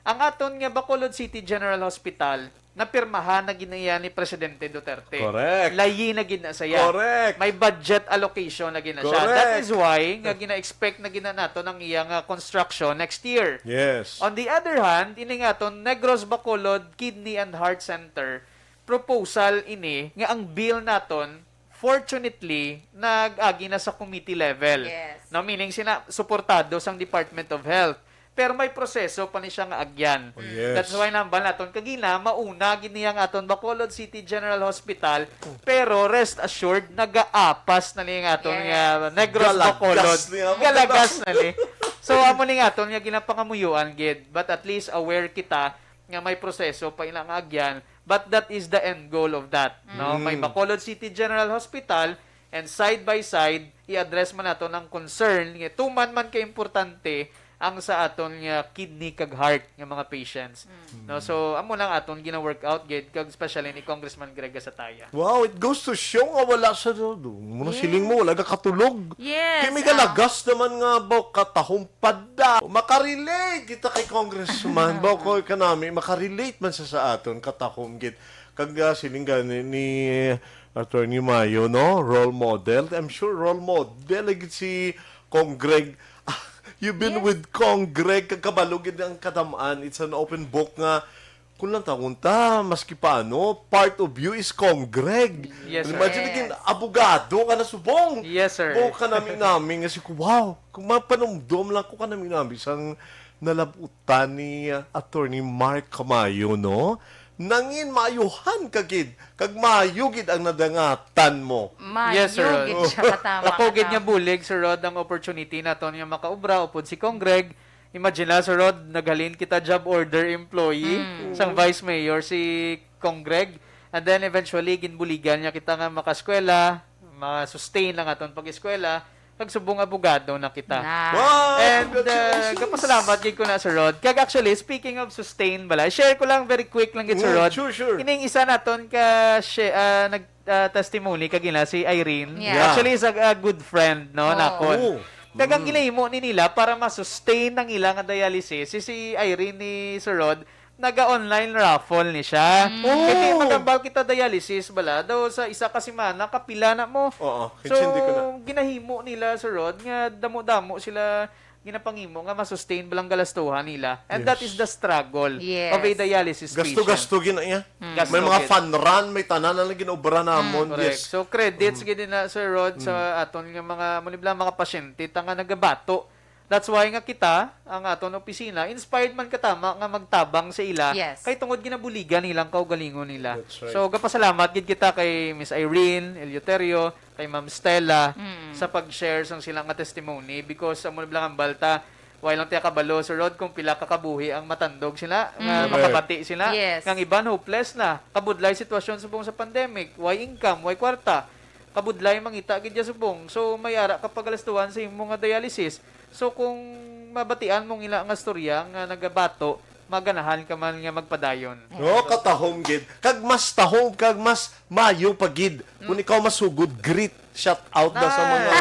Ang aton nga Bacolod City General Hospital, napirmahan na gid na iya ni Presidente Duterte. Correct. Layi na gid na saya. Correct. May budget allocation na gid na siya. Correct. That is why nga gina-expect na gid na nato ang iya nga construction next year. Yes. On the other hand, ini nga aton Negros Bacolod Kidney and Heart Center proposal ini nga ang bill naton, fortunately, nag-agi na sa committee level. Yes. No, meaning sina suportado sang Department of Health. Pero may proseso pa ni siya nga agyan. Oh, yes. That's why nambal naton kagina, mauna gid niya ang aton Bacolod City General Hospital, pero rest assured, nagaapas na niya ang aton Yes. nga Negros Galagas Bacolod. niya. Galagas na ni. So, amo ni nga aton nga ginapangamuyuan gid, but at least aware kita nga may proseso pa ina nga agyan, but that is the end goal of that, no? Mm. May Bacolod City General Hospital, and side by side, i-address man naton ang concern nga tuman man ka importante ang sa aton nga kidney kag heart nga mga patients. No, so amo lang aton gina-work out gid, kag especially ni Congressman Greg Gasataya. Wow, it goes to show nga wala sa muna Yes. siling mo, wala ka katulog. Yes, Kay may ah. galagas naman nga ba katahong pada. Makarelate kita kay Congressman. Ba ko kanami makarelate man sa sa aton katahom gid. Kag ah, siling gani ni Attorney Mayo, no? Role model. I'm sure role model lagi si Cong Greg. You've been Yes. With Cong Greg, kag kabalo gid ang kadam-an. It's an open book nga kung lang tawon ta, maski paano, part of you is Cong Greg. Yes, sir. Imagine, Yes. Naging abogado ka na subong. Yes, sir. Bo ka nami-nami nga si wow. Kung mapanumdom lang ko ka nami-nami sang nalabutan ni uh, Attorney Mark Camayo, no? Nangin maayuhan ka gid, kag maayo gid ang nadangatan mo. Mayo Yes, sir. gid siya katama. Ako gid nga Katama. bulig, Sir Rod, ang opportunity naton nga makaubra upod si Cong Greg. Imagine na, Sir Rod, naghalin kita job order employee Mm. sang Vice Mayor si Cong Greg. And then eventually ginbuligan niya kita nga makaskwela, ma-sustain ang aton pag-eskwela, kag subong abogado na kita. Na. Wow! And uh, Congratulations! gapasalamat gid ko na, Sir Rod. Kag actually, speaking of sustain bala, share ko lang very quick lang gid, Sir Mm, Rod. sure, sure. Kining isa naton ka shi- ah, nag ah, testimony kagina si Irene. Yeah. Actually, is a, a good friend, no, Oh. nakon. Oh. Kag ang ginahimo ni nila para ma-sustain ang ila nga dialysis, si, si Irene ni Sir Rod, naga-online raffle ni siya. Mm. Kay Oh. magambal kita dialysis bala, daw sa isa ka semana, kapila na mo. Oo, So, intindi ko na. ginahimo nila, Sir Rod, nga damo-damo sila ginapangimo nga ma-sustain balang galastuhan nila. And that Yes. Is the struggle Yes. Of a dialysis patient. Gasto-gasto gina iya. Gasto May mga gid. fun run, may tanan na lang ginaubra namon. Correct. Yes. So, credits gid na, Sir Rod, sa aton nga mga, mo ni bala, mga pasyente, ta nga nagabato. That's why nga kita, ang aton opisina, inspired man katama nga magtabang sa ila, Yes. kay tungod ginabuligan nilang kaugalingon nila. That's right. So, gapasalamat gid kita kay Miss Irene Eleuterio, kay Ma'am Stella, Mm. sa pag-share sang sila nga testimony, because amo ni bala nga balta, wala lang tiya kabalo, Sir Rod, kung pila ka kabuhi ang matandog sila, nga Mm. makabati sila, Yes. nga ang iban hopeless na, kabudlay sitwasyon subong sa pandemic, way income, way kwarta, kabudlay mangita gid ya subong. So, may ara ka pagalastuhan sa imo nga dialysis. So, kung mabatian mong ila nga storya nga nagabato, maganahan ka man nga magpadayon. No, katahom gid. Kag mas tahom, kag mas mayo pa gid. Kung ikaw masugod, greet, shout out na sa mga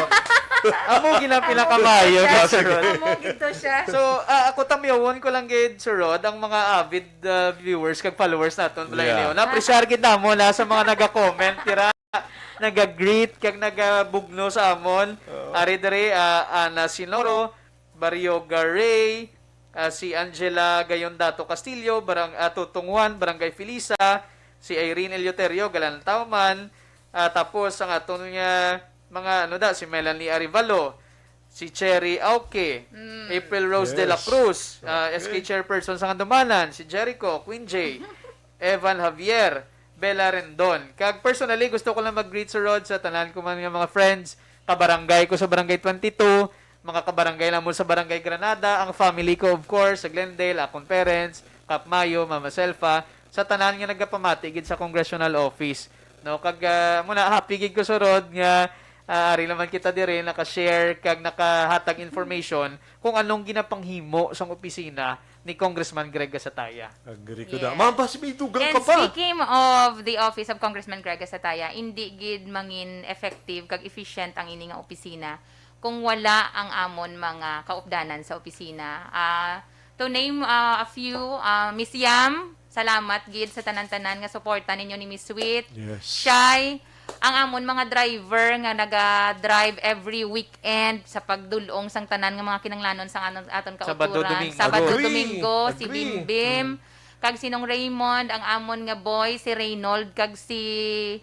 Amo gid ang pinakamayo, no, Sir Rod? Amo gid to siya. So, ah, ako tamyawon ko lang gid, Sir Rod, ang mga avid ah, viewers kag followers naton, Balay Yeah. Leon. Na-appreciate gid namo na sa mga naga-comment, tira, naga-greet, kag nagabugno sa amon. Ari diri, ah, Ana Sinoro, Barrio Garay, ah, si Angela Gayondato Castillo, Barang, ah, Tutong Juan, Barangay Felisa, si Irene Eleuterio, Galantaw man, ah, tapos ang aton nga mga, ano da, si Melanie Arivalo, si Cherry Auque, April Rose de la Yes. Cruz, ah, S K Chairperson sa Kandumanan, si Jericho, Queen J, Evan Javier, Bella Rendon. Kag personally, gusto ko lang mag-greet, Sir Rod, sa tanan ko man nga mga friends, kabarangay ko sa Barangay twenty-two, mga kabarangay namon sa Barangay Granada, ang family ko, of course, sa Glendale, akong parents, Kap Mayo, Mama Selfa, sa tanan nga nagapamati gid sa congressional office. No, kag ah, muna, happy gid ko, Sir Rod, nga ah, ari naman kita dire naka-share kag nakahatag information kung anong ginapanghimo sang opisina ni Congressman Greg Gasataya. Agree ko Yes. da. Ma'am, basi may dugang And ka pa. Speaking of the Office of Congressman Greg Gasataya, hindi gid mangin effective kag efficient ang ini nga opisina kung wala ang amon mga kaupdanan sa opisina. Ah, to name ah, a few, ah, Miss Yam, Salamat gid sa tanan-tanan nga suporta ninyo ni Miss Sweet. Yes. Shy, ang amon mga driver nga naga-drive every weekend sa pagdulong sang tanan nga mga kinahanglanon sang anon, aton Sabado, kauturan. Domingo. Sabado, Agree. Domingo, si Agree. Bimbim, Mm. kag si Nong Raymond, ang amon nga boy, si Reynold, kag si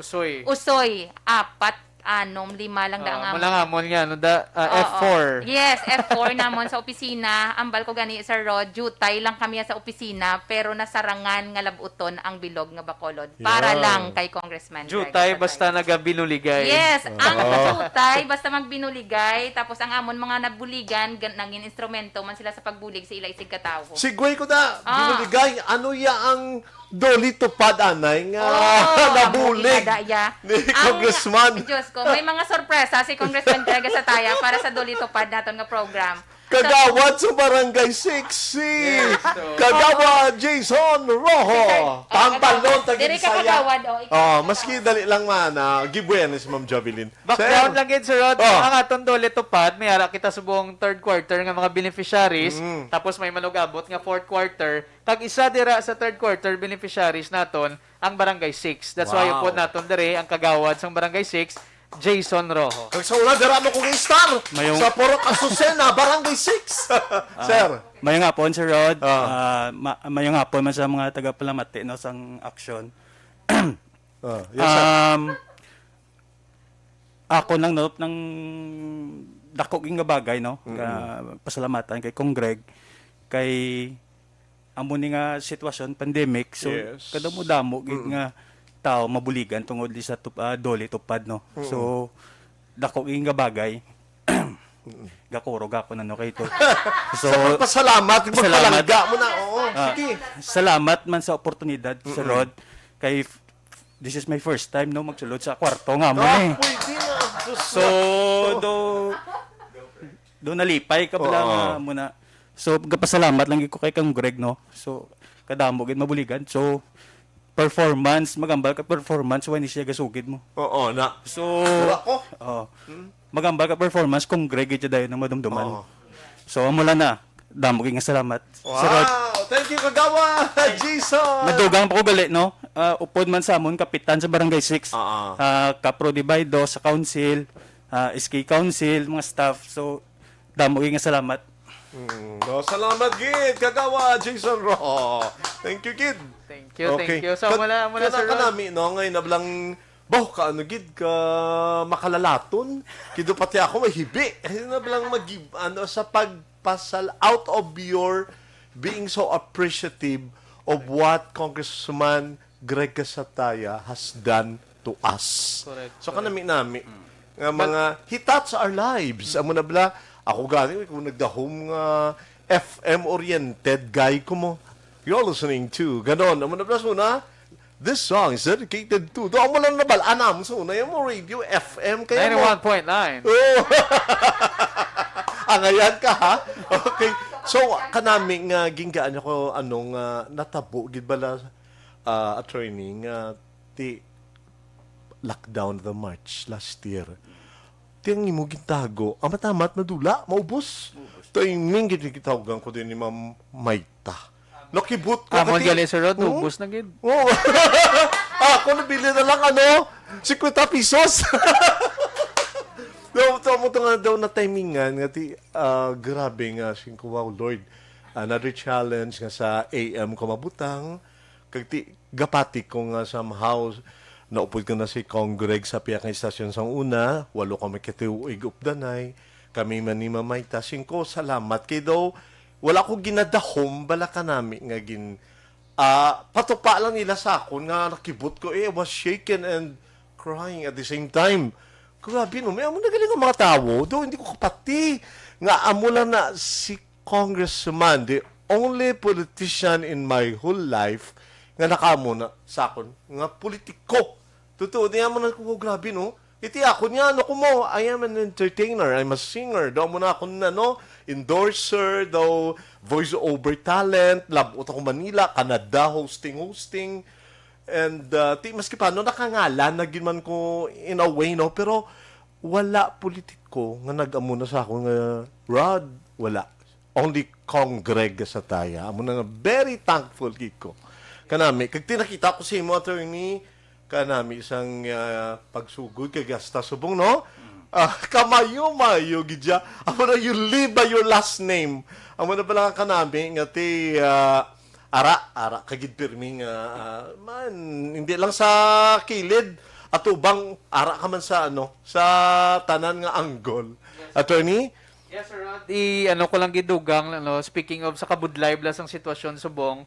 Usoy. Usoy. Apat, anom, lima lang da ang Ah, amon. Mula nga mo nga, ano da, ah, Oo. F four. Yes, F four namon sa opisina. Ambal ko gani, Sir Rod, jutay lang kami sa opisina, pero nasarangan nga labuton ang bilog nga Bacolod para Yeah. lang kay Congressman Greg Jutay, basta Satay. Nagabinuligay. Yes, ang Oo. jutay, basta magbinuligay. Tapos ang amon mga nabuligan, gan-, nangin instrumento man sila sa pagbulig sa ila isig katawo. Sigway ko na, Ah. binuligay. Ano ya ang Doli Tupad anay nga Oh, nabulig amo gid ada, ya. ni Ang, Congressman. Diyos ko, may mga sorpresa si Congressman Greg Sataya para sa Doli Tupad naton nga program. Kagawad sa Barangay Six, si Yes, so Kagawad Jason Rojo. Sir, ah, Tambalon, Kagawad. Diri ka, Taginsaya. Kagawad, oh, ikaw, Oh, Kagawad. Maski dali lang man, ah, gibuenas, Ma'am Jovelyn. Background Sir. lang gid, Sir Rod. Oh. Ang aton Dole Tupad, may ara kita subong third quarter nga mga beneficiaries, Mm. tapos may manug-abot nga fourth quarter, kag isa dira sa third quarter beneficiaries naton, ang Barangay Six. That's why Wow. upod naton diri ang kagawad sang Barangay Six, Jason Rojo. Kag sa una, dira mo kong star Mayong sa Purok Azucena, Barangay Six. Ah, Sir. mayong hapon, Sir Rod. Ah. Ah, ma-, mayong hapon man sa mga taga-Palamati, no, sang aksyon. Ah, yes, sir. Um, ako nang, no, nang dako gid nga bagay, no, Mm-mm. nga pasalamatan kay Cong Greg, kay amo ni nga sitwasyon, pandemic, so Yes. kadamo-damo gid Mm. nga tao mabuligan tungod li sa tup-, ah, Dole Tupad, no. Mm. So, dako gid nga bagay. Mm. Gakurog ako na, no, kay ito. So, Sa pagpasalamat, salamat. Magpalangga mo na, oo, Ah, sige. Salamat man sa oportunidad, Sir Mm-mm. Rod, kay f-, this is my first time, no, magsulod sa kwarto nga mo Ah, eh. pwede na. Diyos So, ko. do, do nalipay ka pala Oo. nga mo na. So, gapasalamat lang gid ko kay Kang Greg, no? So, kadamo gid mabuligan. So, performance, magambal ka performance, wala ni siya gasugid mo. Oo, na. So, Wala ko. Oo. Hmm? Magambal ka performance, Kong Greg, ito dayon ang madumduman. Oo. So, amo lang na. Damo gid nga salamat. Sir Rod. Wow! Thank you, Kagawa! Jason! Madugang pa ko gali, no? Ah, upod man sa amon, kapitan sa Barangay Six. Oo. Ah, Kap Rudy Baido sa council, ah, S K Council, mga staff. So, damo gid nga salamat. Mm. No, salamat gid, Kagawa Jason Ro. Thank you, kid. Thank you, Okay. thank you. So, Ka-, mula, mula kana, sa kanami, no, ngayon na lang, bah, ka ano gid, ka makalalaton. Kido pati ako, may hibi. Ayun na lang mag-, ano, sa pagpasal, out of your being so appreciative of what Congressman Greg Casataya has done to us. Correct, So, correct. kanami-nami Mm. nga But mga, he touched our lives. Amo na bala, ako gani, kung nagdahom nga F M oriented guy ko mo. You're listening to, ganon. Amo na bala, suna, this song is dedicated to. Do, amo lang na bala, anam, suna, yung mo radio, F M, kaya mo. Ninety-one point nine. Oh. Angayan ka, ha? Okay. So, kanami nga, ginggaan ako, ano nga, natabo, gid bala, ah, attorney, nga ti lockdown the March last year. Ti ang imo gintago, amat-amat madula, maubos. Maubos. Timing gid gitawagan ko din ni Ma'am Maita. Nakibot ko Amon kati-, gali, Sir Rod, Hmm? ubos na gid. Oo. Ako nabili na lang, ano, fifty pesos. Daw, to, mo to nga daw na timingan nga ti, ah, grabe nga, singko, wow, Lord. Another challenge nga sa A M ko mabutang. Kag ti, gapati ko nga somehow, naupod ko na si Cong Greg sa pihak nga istasyon sang una, walo kami katiuig updanay, kami man ni Mamay Tasingko, salamat kay daw, wala ko ginadahom, bala kanami nga gin-, ah, patupa lang nila sa akon nga nakibot ko, eh, I was shaken and crying at the same time. Grabe, no? May amo na galing ang mga tawo. Do, hindi ko kapati nga amo lang na si congressman, the only politician in my whole life nga nakaamo na sa akon nga politiko. Totoo, di amo na ko, grabe, no? Iti ako niya, ano ko mo, I am an entertainer, I'm a singer. Do mo na ako na, no? Endorser, daw voice over talent, labot ako Manila, Canada, hosting, hosting. And, uh, ti, maski paano, nakangalan na gid man ko in a way, no? Pero wala politiko nga nag-amo na sa ako nga, Rod, wala. Only Cong Greg Sataya. Amo na nga, very thankful gid ko. Kanami, kag tinakita ko sa imo, attorney, kanami sang, ah, pagsugod kay gasta subong, no? Ah, kamayo-mayo gid siya. Amo na, you live by your last name. Amo na pala nga kanami nga ti, ah, ara, ara ka gid pirmi nga, ah, man, hindi lang sa kilid, atubang, ara ka man sa, ano, sa tanan nga angle. Attorney? Yes, Sir Rod. I, ano ko lang gidugang, ano, speaking of sa kabudlay bala sang sitwasyon subong,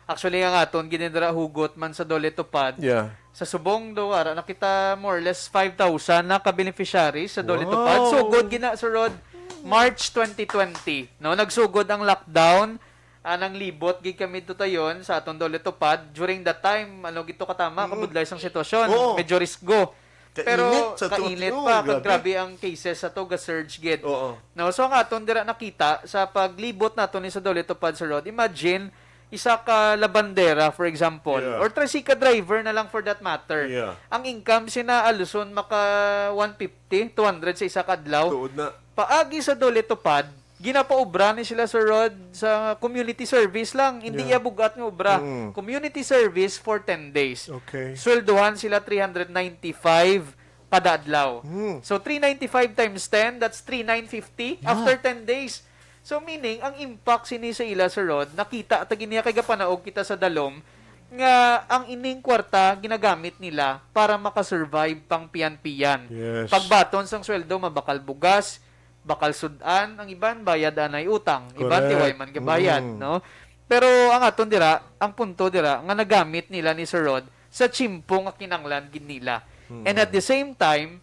actually, ang aton ginindira hugot man sa Dole Tupad. Yeah. Sa subong do, ara na kita more or less five thousand na ka beneficiaries sa Dole Tupad. Wow. So, good gina, Sir Rod. March twenty twenty, no, nagsugod ang lockdown. Ah, nanglibot gid kami tutayon sa aton Dole Tupad. During that time, ano gid to katama, Mm. kabudlay sang sitwasyon. Oo. Medyo risko. Kainit Pero sa kainit tuyo, pa, kag grabe. grabe ang cases sa to, ga-surge gid. Oo. No, so ang aton dira nakita sa paglibot nato ni sa Dole Tupad, Sir Rod, imagine, isa ka labandera, for example, Yeah. or tricycle driver na lang for that matter. Yeah. Ang income sina aluson maka one fifty, two hundred sa isa ka adlaw. Tuod na. Paagi sa Dole Tupad, ginapaobra ni sila, Sir Rod, sa community service lang. Hindi Yeah. iya bugat nga obra. Mm. Community service for ten days. Okay. Sweldohan sila three hundred ninety-five kada adlaw. Mm. So, three ninety-five times ten, that's three nine fifty Yeah. after ten days. So, meaning, ang impact sini sa ila, Sir Rod, nakita ta gid niya kay gapanaog kita sa dalom nga ang ining kwarta ginagamit nila para makasurvive pang piyan-piyan. Yes. Pagbaton sang sweldo, mabakal bugas, bakal sud-an, ang iban bayad anay utang, iban Correct. tiway man gabayad, Mm. no? Pero ang aton dira, ang punto dira nga nagamit nila ni Sir Rod sa tiyempo nga kinanglan gid nila. Mm. And at the same time,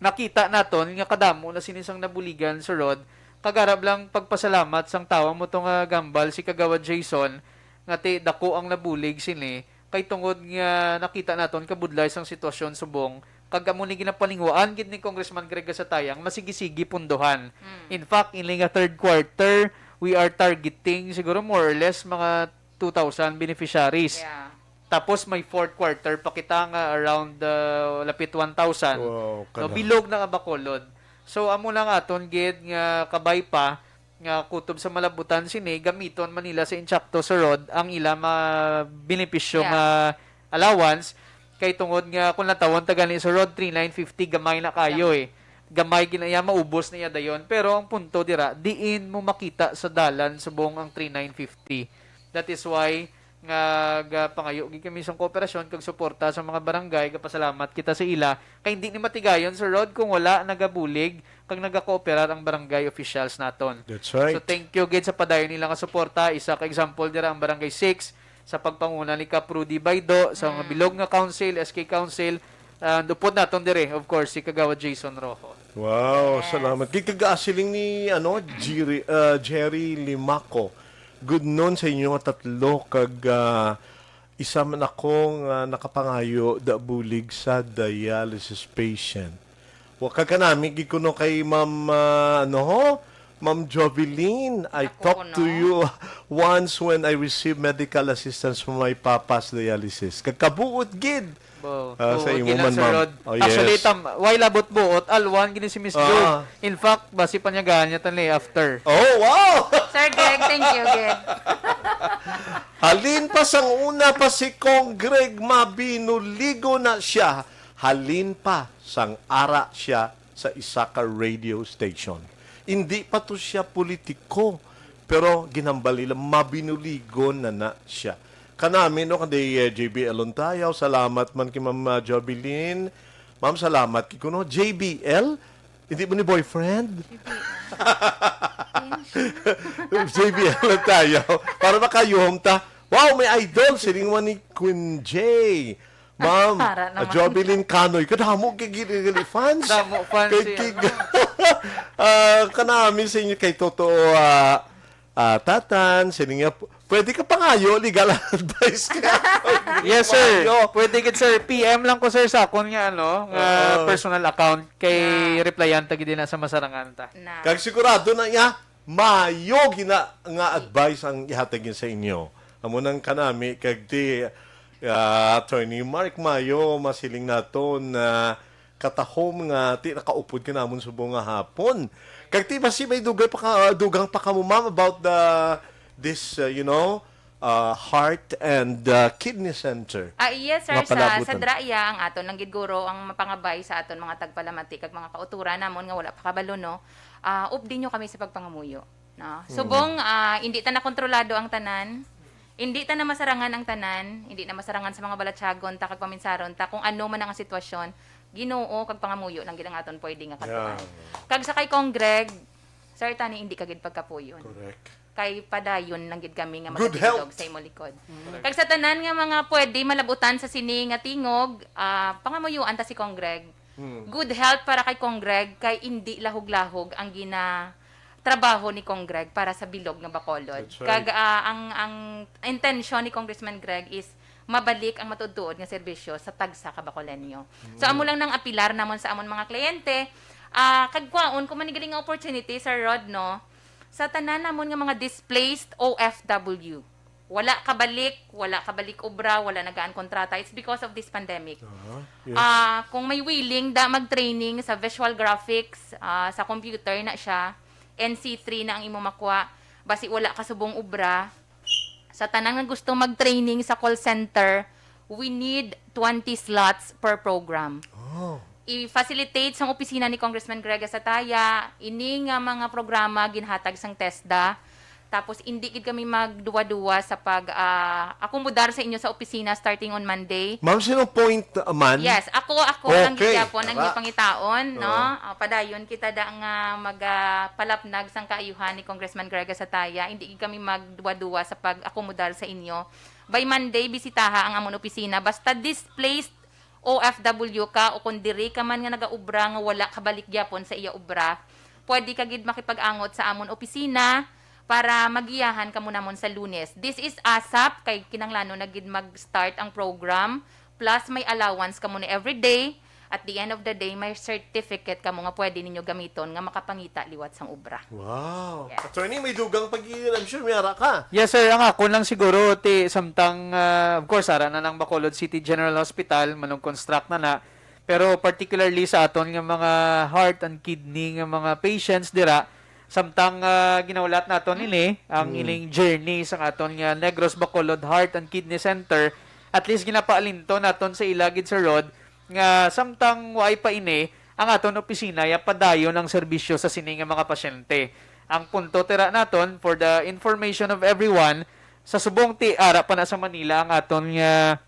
nakita naton nga kadamo na sini sang nabuligan, Sir Rod, kag arab lang pagpasalamat sang tawag mo to nga gambal si Kagawad Jason, nga ti dako ang nabulig sini, kay tungod nga nakita naton kabudlay sang sitwasyon subong, kag amo ni ginapalinguan gid ni Congressman Greg Gasatayang, masigi-sigi pundohan. Mm. In fact, ini nga third quarter, we are targeting siguro more or less mga two thousand beneficiaries. Yeah. Tapos may fourth quarter pa kita nga around, uh, lapit one thousand. Wow, No, kana. bilog na nga Bacolod. So, amo lang aton gid nga kabay pa nga kutob sa malabutan sini, gamiton man nila sa insakto, Sir Rod, ang ila mga benepisyo Yeah. nga allowance. Kay tungod nga kung lantawon ta gani, Sir Rod, three nine fifty, gamay na kayo Yeah. eh. Gamay gid na iya, maubos na iya dayon. Pero ang punto dira, diin mo makita sa dalan subong ang three nine fifty. That is why nga gapangayo gid kami sang kooperasyon kag suporta sa mga barangay, gapasalamat kita sa ila, kay hindi ni matigayon, Sir Rod, kung wala nagabulig kag nagakooperar ang barangay officials naton. That's right. So, thank you gid sa padayon nila nga suporta. Isa ka example dira ang Barangay six sa pagpanguna ni Kap Rudy Baido, sa mga Mm. bilog nga council, S K Council, and upod naton dire, of course, si Kagawad Jason Rojo. Wow, Yes. salamat. Kay kag-, ah, siling ni, ano, Jerry, ah, Jerry Limaco. Good noon sa inyo nga tatlo, kag, ah, isa man ako nga nakapangayo da bulig sa dialysis patient. Wa ka kanami gid kuno kay Ma'am, ah, ano ho? Ma'am Jovelyn, I Ako talked to kuno. you once when I received medical assistance from my papa's dialysis. Kagkabuot gid. Bo, Ah, sa buot imo gina, man, Sir ma'am. Rod. Oh, Actually, yes. tam, why labot buot? Alwan gini si Miss Ah. Jud. In fact, basi pa niya ganyan tan ni after. Oh, wow! Sir Greg, thank you, Greg. Halin pa sang una pa si Cong Greg, mabinuligo na siya. Halin pa sang ara siya sa isa ka radio station. Hindi pa to siya politiko, pero ginhambal nila, mabinuligo na na siya. Kanami, no, kay, eh, J B L Lontayaw, salamat man kay Ma'am, ah, Jovelyn. Ma'am, salamat kay kuno. J B L? Hindi mo ni boyfriend? J B L Lontayaw. Para makayuhom ta. Wow, may idol. Siling man ni Queen J. Ma'am, Para ah, naman. Jovelyn Canoy. Kadamo kay gid, gid fans. Damo fans Kay siya, kig-, no? Ah, kanami sa inyo kay totoo, ah, ah, Tatan, sini nga, p-, pwede ka pangayo legal advice ka. Yes, sir. Pangayo. Pwede gid, sir. P M lang ko, sir, sa akon nga, ano, nga Oo. personal account. Kay Na. replyan ta gid na sa masarangan ta. Na. Kag sigurado na niya, mayo gina nga advice ang ihatag niya sa inyo. Amo nang kanami kag ti, ah, Attorney Mark Mayo, masiling naton na katahom nga ti nakaupod ka namon subong nga hapon. Kag ti basi may dugay pa ka, dugang pa kamo, ma'am, about the, this, uh, you know, uh, Heart and uh, Kidney Center. Ah, yes, sir. Sa, sa Mapalabutan. DRAIA, ang aton lang gid guro ang mapangabay sa aton mga tagpalamati kag mga kauturan namon nga wala pa kabalo, no? Ah, updi nyo kami sa pagpangamuyo, no? Subong, ah, hindi ta na kontrolado ang tanan, hindi ta na masarangan ang tanan, hindi na masarangan sa mga balatyagon ta kag paminsaron ta kung ano man ang sitwasyon, Ginoo kag pangamuyo lang gid ang aton pwede nga katuan. Yeah. Kag sa kay Cong Greg, Sir Tani, hindi ka gid pagkapuyon. Correct. Kay padayon lang gid kami nga Good magatindog health. Sa imo likod. Kag sa tanan nga mga pwede malabutan sa sini nga tingog, ah, pangamuyoan ta si Cong Greg. Hmm. Good health para kay Cong Greg, kay indi lahog-lahog ang gina-, trabaho ni Cong Greg para sa bilog nga Bacolod. That's right. Kag, ah, ang, ang intensyon ni Congressman Greg is mabalik ang matuod-tuod nga serbisyo sa tagsa ka Bacoleño. So, amo lang nang apilar namon sa amon mga kliyente. Ah, kag kwaon, kung manigaling nga opportunity, Sir Rod, no, sa tanan namon nga mga displaced O F W, wala kabalik, wala kabalik obra, wala nagaan kontrata, it's because of this pandemic. Aha, yes. Ah, kung may willing da mag-training sa visual graphics, ah, sa computer na siya, N C three na ang imo makuha, basi wala ka subong obra, sa tanan nga gusto mag-training sa call center, we need twenty slots per program. Oh. I-facilitate sang opisina ni Congressman Greg Asataya ini nga mga programa ginhatag sang TESDA. Tapos, indi gid kami magduwa-duwa sa pag, ah, akomodar sa inyo sa opisina starting on Monday. Ma'am, sino point, uh, man? Yes, ako, ako lang Okay. gid gyapon ang Tara. ipangitaon, no? Oo. Ah, padayon kita da nga magapalapnag sang kaayuhan ni Congressman Greg Asataya. Hindi gid kami magduwa-duwa sa pag-akomodar sa inyo. By Monday, bisitaha ang amon opisina. Basta displaced O F W ka o kung diri ka man nga nagaobra nga wala kabalik gyapon sa iya obra, pwede ka gid makipag-angot sa amon opisina para magiyahan kamo namon sa Lunes. This is ASAP, kay kinahanglanon na gid mag-start ang program. Plus, may allowance kamo ni everyday. At the end of the day, may certificate kamo nga pwede ninyo gamiton nga makapangita liwat sang obra. Wow. Yes. Attorney, may dugang pag-iingon. I'm sure may ara ka. Yes, sir. Ang akon lang siguro, ti, samtang, ah, of course, ara na ng Bacolod City General Hospital, manong-construct na na. Pero particularly sa aton nga mga heart and kidney nga mga patients dira, samtang, ah, ginahulat naton ini, ang Mm. ining journey sa aton nga Negros Bacolod Heart and Kidney Center, at least ginapaalinto naton sa ila gid, Sir Rod, nga samtang waay pa ini, ang aton opisina ya padayon ang serbisyo sa sini nga mga pasyente. Ang punto tira naton, for the information of everyone, sa subong ti ara pa na sa Manila ang aton nga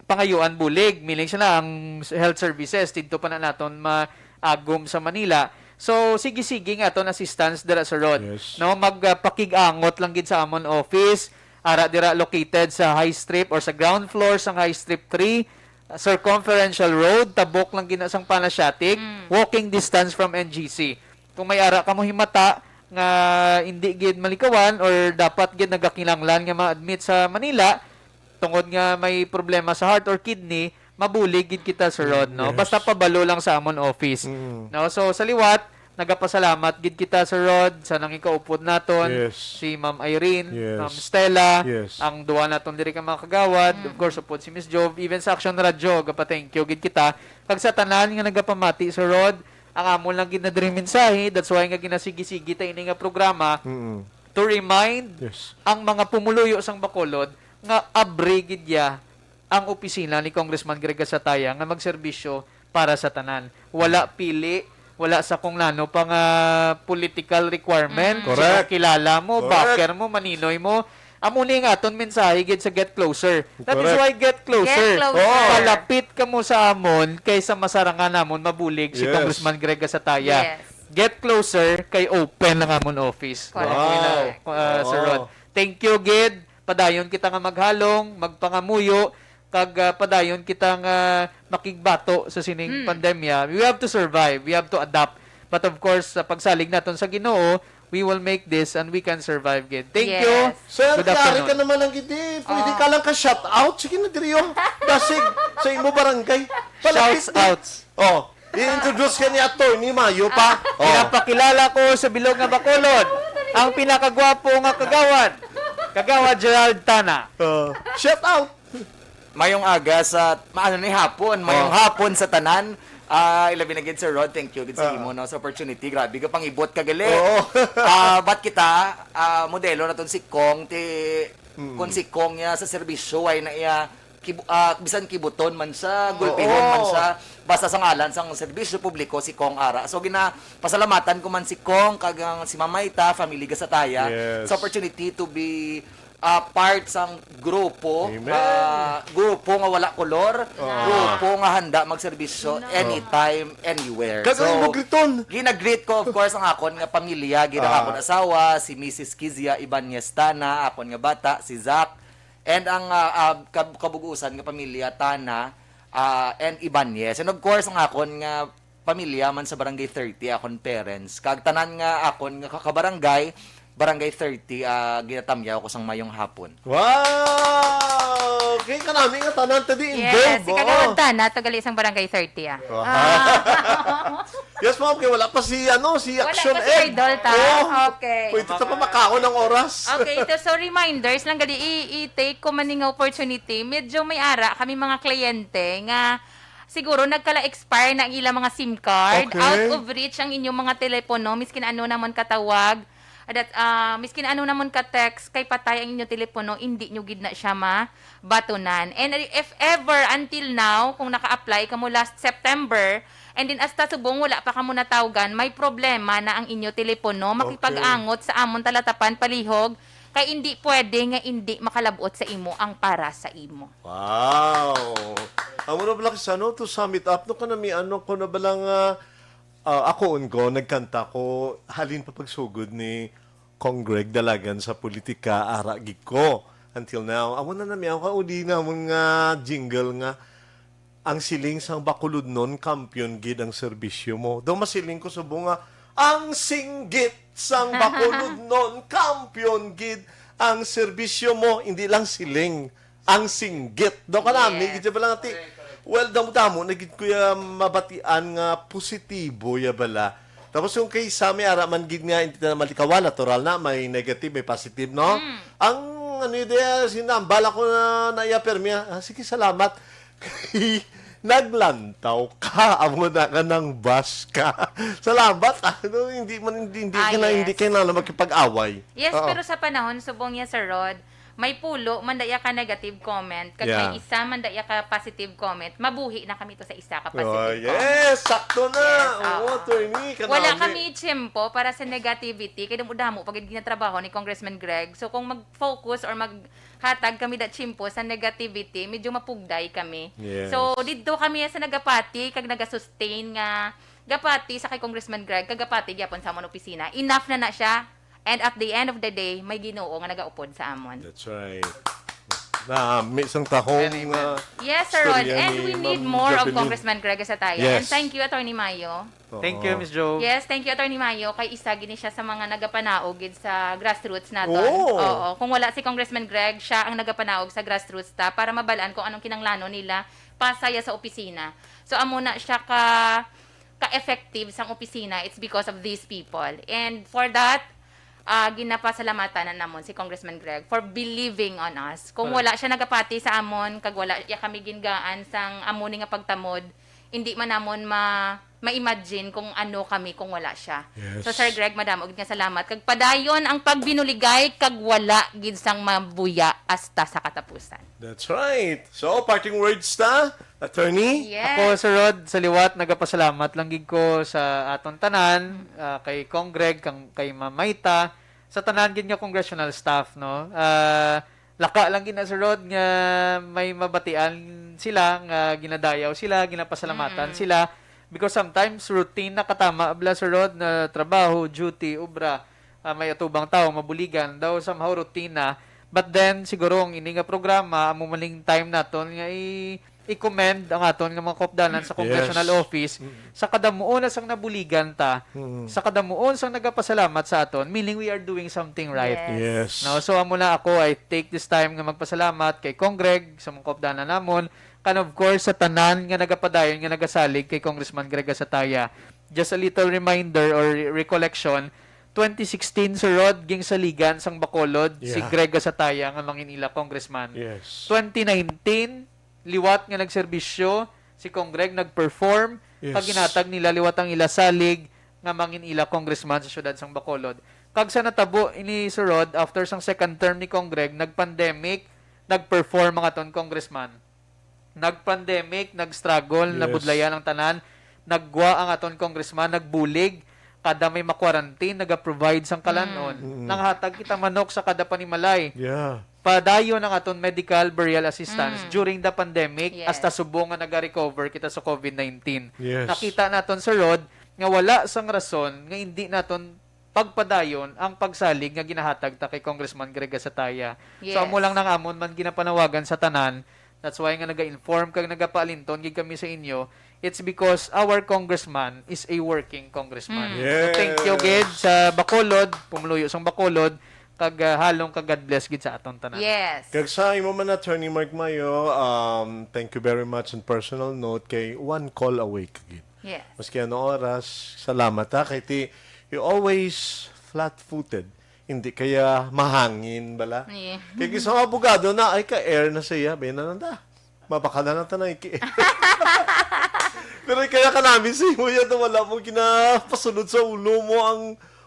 pangayuan bulig, meaning siya na ang s-, health services didto pa na naton maagom sa Manila. So, sige-sige nga aton assistance dira, Sir Rod. Yes. No, magpakig-angot lang gid sa amon office. Ara dira located sa High Strip or sa ground floor sang High Strip three, Circumferential Road, tabok lang gina sang Panasiatic, Mm. walking distance from N G C. Kung may ara kamo himata nga hindi gid malikawan or dapat gid nagakinahanglan nga ma-admit sa Manila tungod nga may problema sa heart or kidney, mabulig gid kita, Sir Rod, no? Yes. Basta pabalo lang sa amon office. Mm. No? So, sa liwat, nagapasalamat gid kita, Sir Rod, sa nangikaupod naton, Yes. si Ma'am Irene, Yes. Ma'am Stella, Yes. ang duwa naton diri ka mga kagawad, Mm. of course, upod si Miss Jove, even sa Action Radio, gapa-thank you gid kita. Kag sa tanan nga nagapamati, Sir Rod, ang amon lang gid na diri mensahe, that's why nga ginasigi-sigi ta ini nga programa, Mm. to remind Yes. ang mga pumuluyo sang Bacolod nga abri gid ya ang opisina ni Congressman Greg Asataya nga magserbisyo para sa tanan. Wala pili, wala sa kung nano pa nga political requirement. Mm. Correct. Sino kilala mo, Correct. backer mo, maninoy mo. Amo ni nga aton mensahe gid sa Get Closer. That is Correct. why Get Closer. Get Closer. Oh. Palapit kamo sa amon kaysa masarangan namon mabulig si Yes. Congressman Greg Asataya. Yes. Get Closer kay open ang amon office. Correct. Wow. Uh, Sir Rod. Oh. Thank you gid. Padayon kita nga maghalong, magpangamuyo, kag, ah, padayon kita nga makigbato sa sining Mm. pandemya. We have to survive. We have to adapt. But of course, sa pagsalig naton sa Ginoo, we will make this and we can survive gid. Thank you. Yes. Sir, Good klaro afternoon. ka naman lang gid eh. Pwede Oh. ka lang ka shout out. Sige na, diri, oh. Dasig sa imo barangay. Palapit Shouts na. outs. Oh, i-introduce ka ni Attorney Mayo pa. Oh. Pinapakilala ko sa bilog nga Bacolod, ang pinakagwapo nga kagawad, Kagawad Gerald Tana. Oh. Shout out. Mayong aga sa, maano ni hapon, mayong Oh. hapon sa tanan. Ah, ilabi na gid, Sir Rod, thank you gid sa Ah. imo, no, sa opportunity. Grabe ka pangibot ka gali. Oo. Ah, but kita, ah, modelo naton si Cong, ti, Mm. kung si Cong niya sa serbisyo, ay na iya, kibu-, ah, bisan kibuton man siya, gulpihon man Oo. siya, basta sa ngalan sang serbisyo publiko, si Cong ara. So, gina-, pasalamatan ko man si Cong, kag ang si Mamayta, family Gasataya, Yes. sa opportunity to be ah, part sang grupo, Amen. ah, grupo nga wala kolor, Ah. grupo nga handa magsarbisyo No. anytime, anywhere. Kag So, ang Bugriton. Gina-greet ko, of course, ang akon nga pamilya, gid ang Ah. akon asawa, si Missus Kizia Ibanez Tana, akon nga bata, si Zach, and ang, ah, ah, kab-, kabugusan nga pamilya, Tana, ah, and Ibanez. And of course, ang akon nga pamilya man sa Barangay thirty, akon parents, kag tanan nga akon nga kakabarangay, Barangay thirty, ah, ginatamyaw ko sang mayong hapon. Wow! Kay kanami nga tanan ta di Yes, involved, si Kagawad oo. Tana, to gali sang Barangay thirty, ah. Wow. Ah. Yes, ma'am, kay wala pa si, ano, si Wala Action pa si Ed. Idol ta. Oo. Okay. Pwede ta pa makaon ang oras. Okay, ito, so reminders lang gali, i-, i-take ko man ning opportunity. Medyo may ara kami mga kliyente nga siguro nagkala-expire na ang ilang mga SIM card. Okay. Out of reach ang inyong mga telepono, miskin ano namon katawag, that, ah, miskin ano namon ka-text, kay patay ang inyong telepono, hindi nyo gid na siya mabatunan. And if ever, until now, kung naka-apply ka mo last September, and then hasta subong wala pa ka mo natawgan, may problema na ang inyo telepono. Okay. Makipag-angot sa amon talatapan palihog, kay hindi pwede nga hindi makalabot sa imo ang para sa imo. Wow! Amo na bala, sa, no, to sum it up, no, kanami, ano, ko na bala nga, ah, ako, ungo, nagkanta ko, halin pa pagsugod ni Cong Greg Dalagan sa politika, ara gid ko. Until now, amo na nami, ang kauli namon nga jingle nga, ang siling sang Bacolodnon, kampiyon gid ang serbisyo mo. Daw masiling ko subong nga, ang singgit sang Bacolodnon, kampiyon gid ang serbisyo mo. Hindi lang siling, ang singgit. Daw kanami, Yes. gid siya bala nga ti-, Correct, correct. well, damo-damo na gid ko ya mabatian nga positibo ya bala. Tapos yung kay Sammy, ara man gid nga, hindi na malikawan, natural na, may negative, may positive, no? Mm. Ang, ano yun, eh, sinambal ako na, na iya, permi, ah, sige, salamat. Naglantaw ka, amo na ka nang bash ka. Salamat, ano, hindi man, hindi, hindi Ah, ka na, hindi yes. ka na, na makipag-away. Yes, Oo. pero sa panahon, subong niya, Sir Rod, may pulo man da iya ka negative comment, kag Yeah. may isa man da iya ka positive comment, mabuhi na kami to sa isa ka Oh, positive comment. yes, sakto na. Yes, Oo, oo. attorney, kanami. Wala kami tiyempo para sa negativity, kay damo-damo pa gid ginatrabaho ni Congressman Greg. So, kung mag-focus or maghatag kami da tiyempo sa negativity, medyo mapugday kami. Yes. So, didto kami sa nagapati, kag nagasustain nga gapati sa kay Congressman Greg, kag gapati gyapon sa amon opisina. Enough na na siya. And at the end of the day, may Ginoo nga nagaupod sa amon. That's right. Nami sang tahong, Amen, amen. uh, Yes, Sir Rod. istorya And ni we need Ma'am more of Jabelin. Congressman Greg Gasataya. And Yes. thank you, Attorney Mayo. Oo. Thank you, Miss Jo. Yes, thank you, Attorney Mayo. Kay isa gid ni siya sa mga nagapanaog gid sa grassroots naton. Oo. Oo. Kung wala si Congressman Greg, siya ang nagapanaog sa grassroots ta para mabalaan kung anong kinanglanon nila pasaya sa opisina. So, amo na siya ka ka-effective sang opisina, it's because of these people. And for that, ah, ginapasalamatan na namon si Congressman Greg for believing on us. Kung Correct. wala siya nagapati sa amon, kag wala ya kami gingaan sang amo ni nga pagtamod, hindi man namon ma-, ma-imagine kung ano kami kung wala siya. Yes. So, Sir Greg, madamo gid nga salamat. Kag padayon ang pagbinuligay, kag wala gid sang mabuya hasta sa katapusan. That's right. So, parting words ta, attorney? Yes. Ako, Sir Rod, sa liwat, nagapasalamat lang gid ko sa aton tanan, Mm. ah, kay Cong Greg, kang, kay Ma'am Mayta, sa tanan gid nga congressional staff, no? Ah, laka lang gid na, Sir Rod, nga may mabatian sila, nga ginadayaw sila, ginapasalamatan Mm. sila. Because sometimes, routine na katama, bala, Sir Rod, na trabaho, duty, obra, ah, may atubang tawo, mabuligan, daw somehow routine na. But then, siguro, ang ini nga programa, amo maning time naton nga i-, i-commend ang aton nga mga kaupdanan sa congressional Yes. office, Mm. sa kadamuon na sang nabuligan ta, Mm. sa kadamuon sang nagapasalamat sa aton, meaning we are doing something right. Yes. Yes. No? So, amo na ako, I take this time nga magpasalamat kay Cong Greg, sa mga kaupdanan namon, and of course, sa tanan nga nagapadayon nga nagasalig kay Congressman Greg Gasataya. Just a little reminder or re-, recollection, twenty sixteen, Sir Rod, ginsaligan sang Bacolod si Yeah. Greg Gasataya nga manginila congressman. Yes. Twenty nineteen, liwat nga nagserbisyo si Cong Greg, nag-perform, Yes. Kag ginhatag nila liwat ang ila salig nga mangin ila congressman sa siyudad sang Bacolod. Kag sa natabo ini, Sir Rod, after sang second term ni Cong Greg, nag-pandemic, nag-perform ang aton congressman. Nag-pandemic, nag-struggle, Yes. nabudlayan ang tanan, naggwa ang aton congressman, nagbulig, kada may ma-quarantine, naga-provide sang kalanon. Mm. Mm. Nanghatag kita manok sa kada panimalay. Yeah. Padayon ang aton medical burial assistance Mm. during the pandemic, Yes. hasta subong nga naga-recover kita sa covid nineteen. Yes. Nakita naton, Sir Rod, nga wala sang rason nga indi naton pagpadayon ang pagsalig nga ginahatag ta kay Congressman Greg Gasataya. So, Yes. amo lang nang amon man ginapanawagan sa tanan. That's why nga naga-inform kag nagapaalinton gid kami sa inyo. It's because our congressman is a working congressman. Mm. So, thank you Yes. gid sa Bacolod, pumuluyo sang Bacolod, kag, ah, halong kag God bless gid sa aton tanan. Yes. Kag sa imo man, Attorney Mark Mayo, um, thank you very much on personal note kay one call away ka gid. Yes. Maski ano oras, salamat ha, kay ti, you always flat-footed. Hindi kaya mahangin bala. Yeah. Kay kis-a mga abogado na, ay ka-air na siya, bay na lang ta. Mabakal na lang ta na iki-air. Pero kaya kanami sa imo yan, wala mo ginapasulod sa ulo mo ang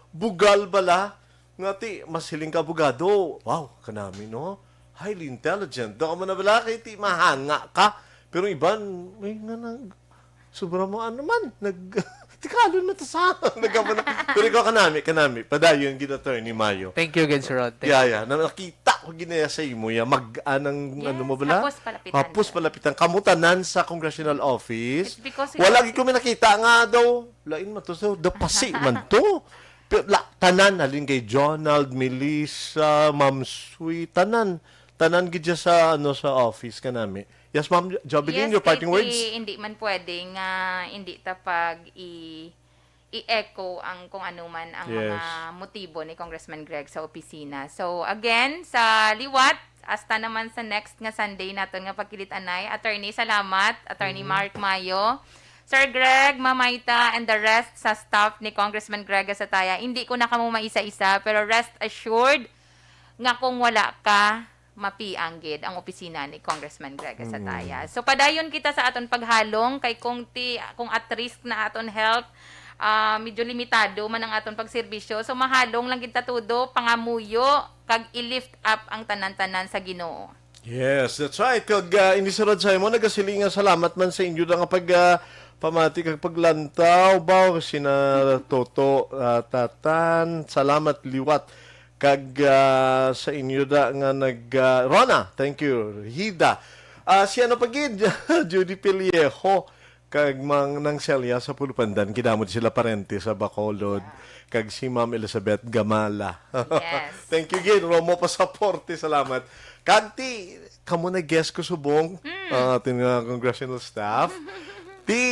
bugal bala. Nga ti, mas hiling ka abogado. Wow, kanami, no? Highly intelligent. Daw ka mo na bala, kay ti mahanga ka. Pero iban, may nga nag-, sobra mo, ano man, nag-, tikalon mo ta sa, nagkama na. Pero ikaw kanami, kanami. Padayon gid, Attorney Mayo. Thank you again, Sir Rod. Thank Yeah, you. yeah. Na-, nakita ko ginaya sa imo, ya, mag-anang, Yes, ano mo bala? hapos palapitan Hapos ka. palapitan. Kamutanan sa congressional office. It's because Wala gid ko may nakita nga daw, lain man to, so, dapasi man to. Pero la, tanan, halin kay Jonald, Melissa, Ma'am Sui, tanan. Tanan gid siya sa, ano, sa office kanami. Yes, Ma'am Jo-, Jovelyn, Yes, your parting kay words? ti, hindi man pwede nga hindi ta pag i-, i-echo ang kung ano man ang Yes. mga motibo ni Congressman Greg sa opisina. So, again, sa liwat, hasta naman sa next nga Sunday naton nga pagkilit-anay. Attorney, salamat. Attorney Mhm. Mark Mayo. Sir Greg, Ma'am Mayta, and the rest sa staff ni Congressman Greg Gasataya, hindi ko na kamo maisa-isa, pero rest assured nga kung wala ka, mapiang gid ang opisina ni Congressman Greg Mm. Gasataya. So, padayon kita sa aton paghalong kay kung ti-, kung at risk na aton health, ah, medyo limitado man ang aton pagserbisyo. So, mahalong lang gid ta todo, pangamuyo, kag i-lift up ang tanan-tanan sa Ginoo. Yes, that's right. Kag, ah, ini si Rod Simon, nagasiling nga salamat man sa inyo na nga pag, ah, pamati kag paglantaw. Baw, sina Toto, ah, Tatan, salamat liwat. Kag, ah, sa inyo da nga nag, ah, Rona, thank you. Hida. Ah, si ano pa gid? Judy Pellejo. Kag Mang Nang Celia sa Pulupandan, kinamod sila parente sa Bacolod. Yeah. Kag si Ma'am Elizabeth Gamala. Yes. Thank you gid, Romo Pasaporte, salamat. Kag ti, kamo na guest ko subong, Mm. ah, ating, ah, congressional staff. Ti,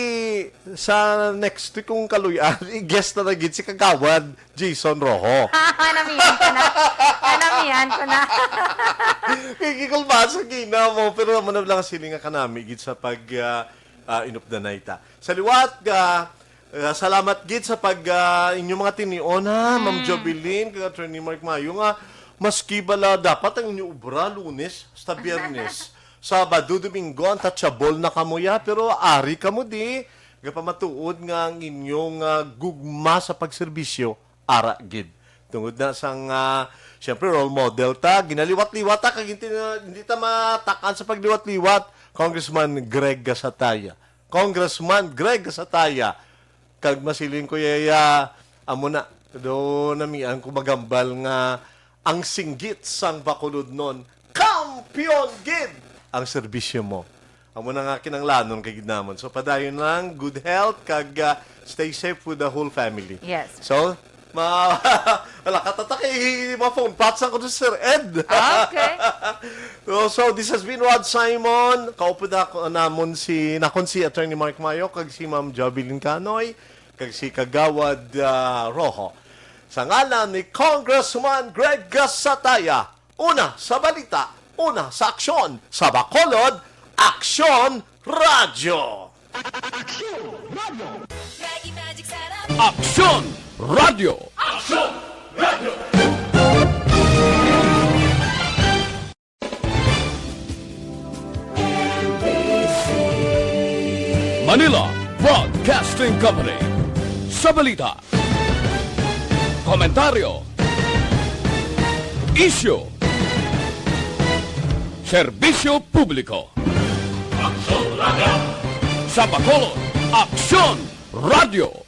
sa next week kung kaluy-an, i-guest na na gid si Kagawad Jason Rojo. Namihan ko na. Namihan ko na. Kay gikulbasa gina mo, pero amo na lang siling nga kanami gid sa pag, ah, ah, inupdanay ta. Sa liwat, ah, ah, salamat gid sa pag, ah, inyong mga tinion, ha, Ma'am Mm. Jovelyn, kag Attorney Mark Mayo, nga maski bala dapat ang inyong obra Lunes hasta Biyernes, Sabado, Domingo, untouchable na kamo ya, pero ari kamo di, gapamatuod nga ang inyong, ah, gugma sa pagserbisyo, ara gid. Tungod na sang, ah, siyempre, role model ta, ginaliwat-liwat ta, kag hindi, hindi ta matakan sa pagliwat-liwat, Congressman Greg Gasataya. Congressman Greg Gasataya, kag masiling ko yaya, amo na, do namian ko magambal nga ang singgit sang Bacolodnon, kampiyon gid ang serbisyo mo. Amo na nga kinanglanon kay gid namon. So, padayon lang, good health, kag, ah, stay safe with the whole family. Yes. So, ma-, wala ka tatak, eh, ma-phone patch ako si Sir Ed. Okay. So, so, this has been Rod Simon. Kaupod ako, namon si, nakon si Attorney Mark Mayo, kag si Ma'am Jovelyn Canoy, kag si Kagawad, ah, Rojo. Sa ngalan ni Congressman Greg Gasataya, una sa balita, una sa aksyon, sa Bacolod, Aksyon Radyo. Aksyon Radyo! Aksyon Radyo! Manila, Broadcast Broadcasting Company. Sa balita, komentaryo, isyu, serbisyo publiko. Aksyon Radio. Sa Bacolod, Aksyon Radio.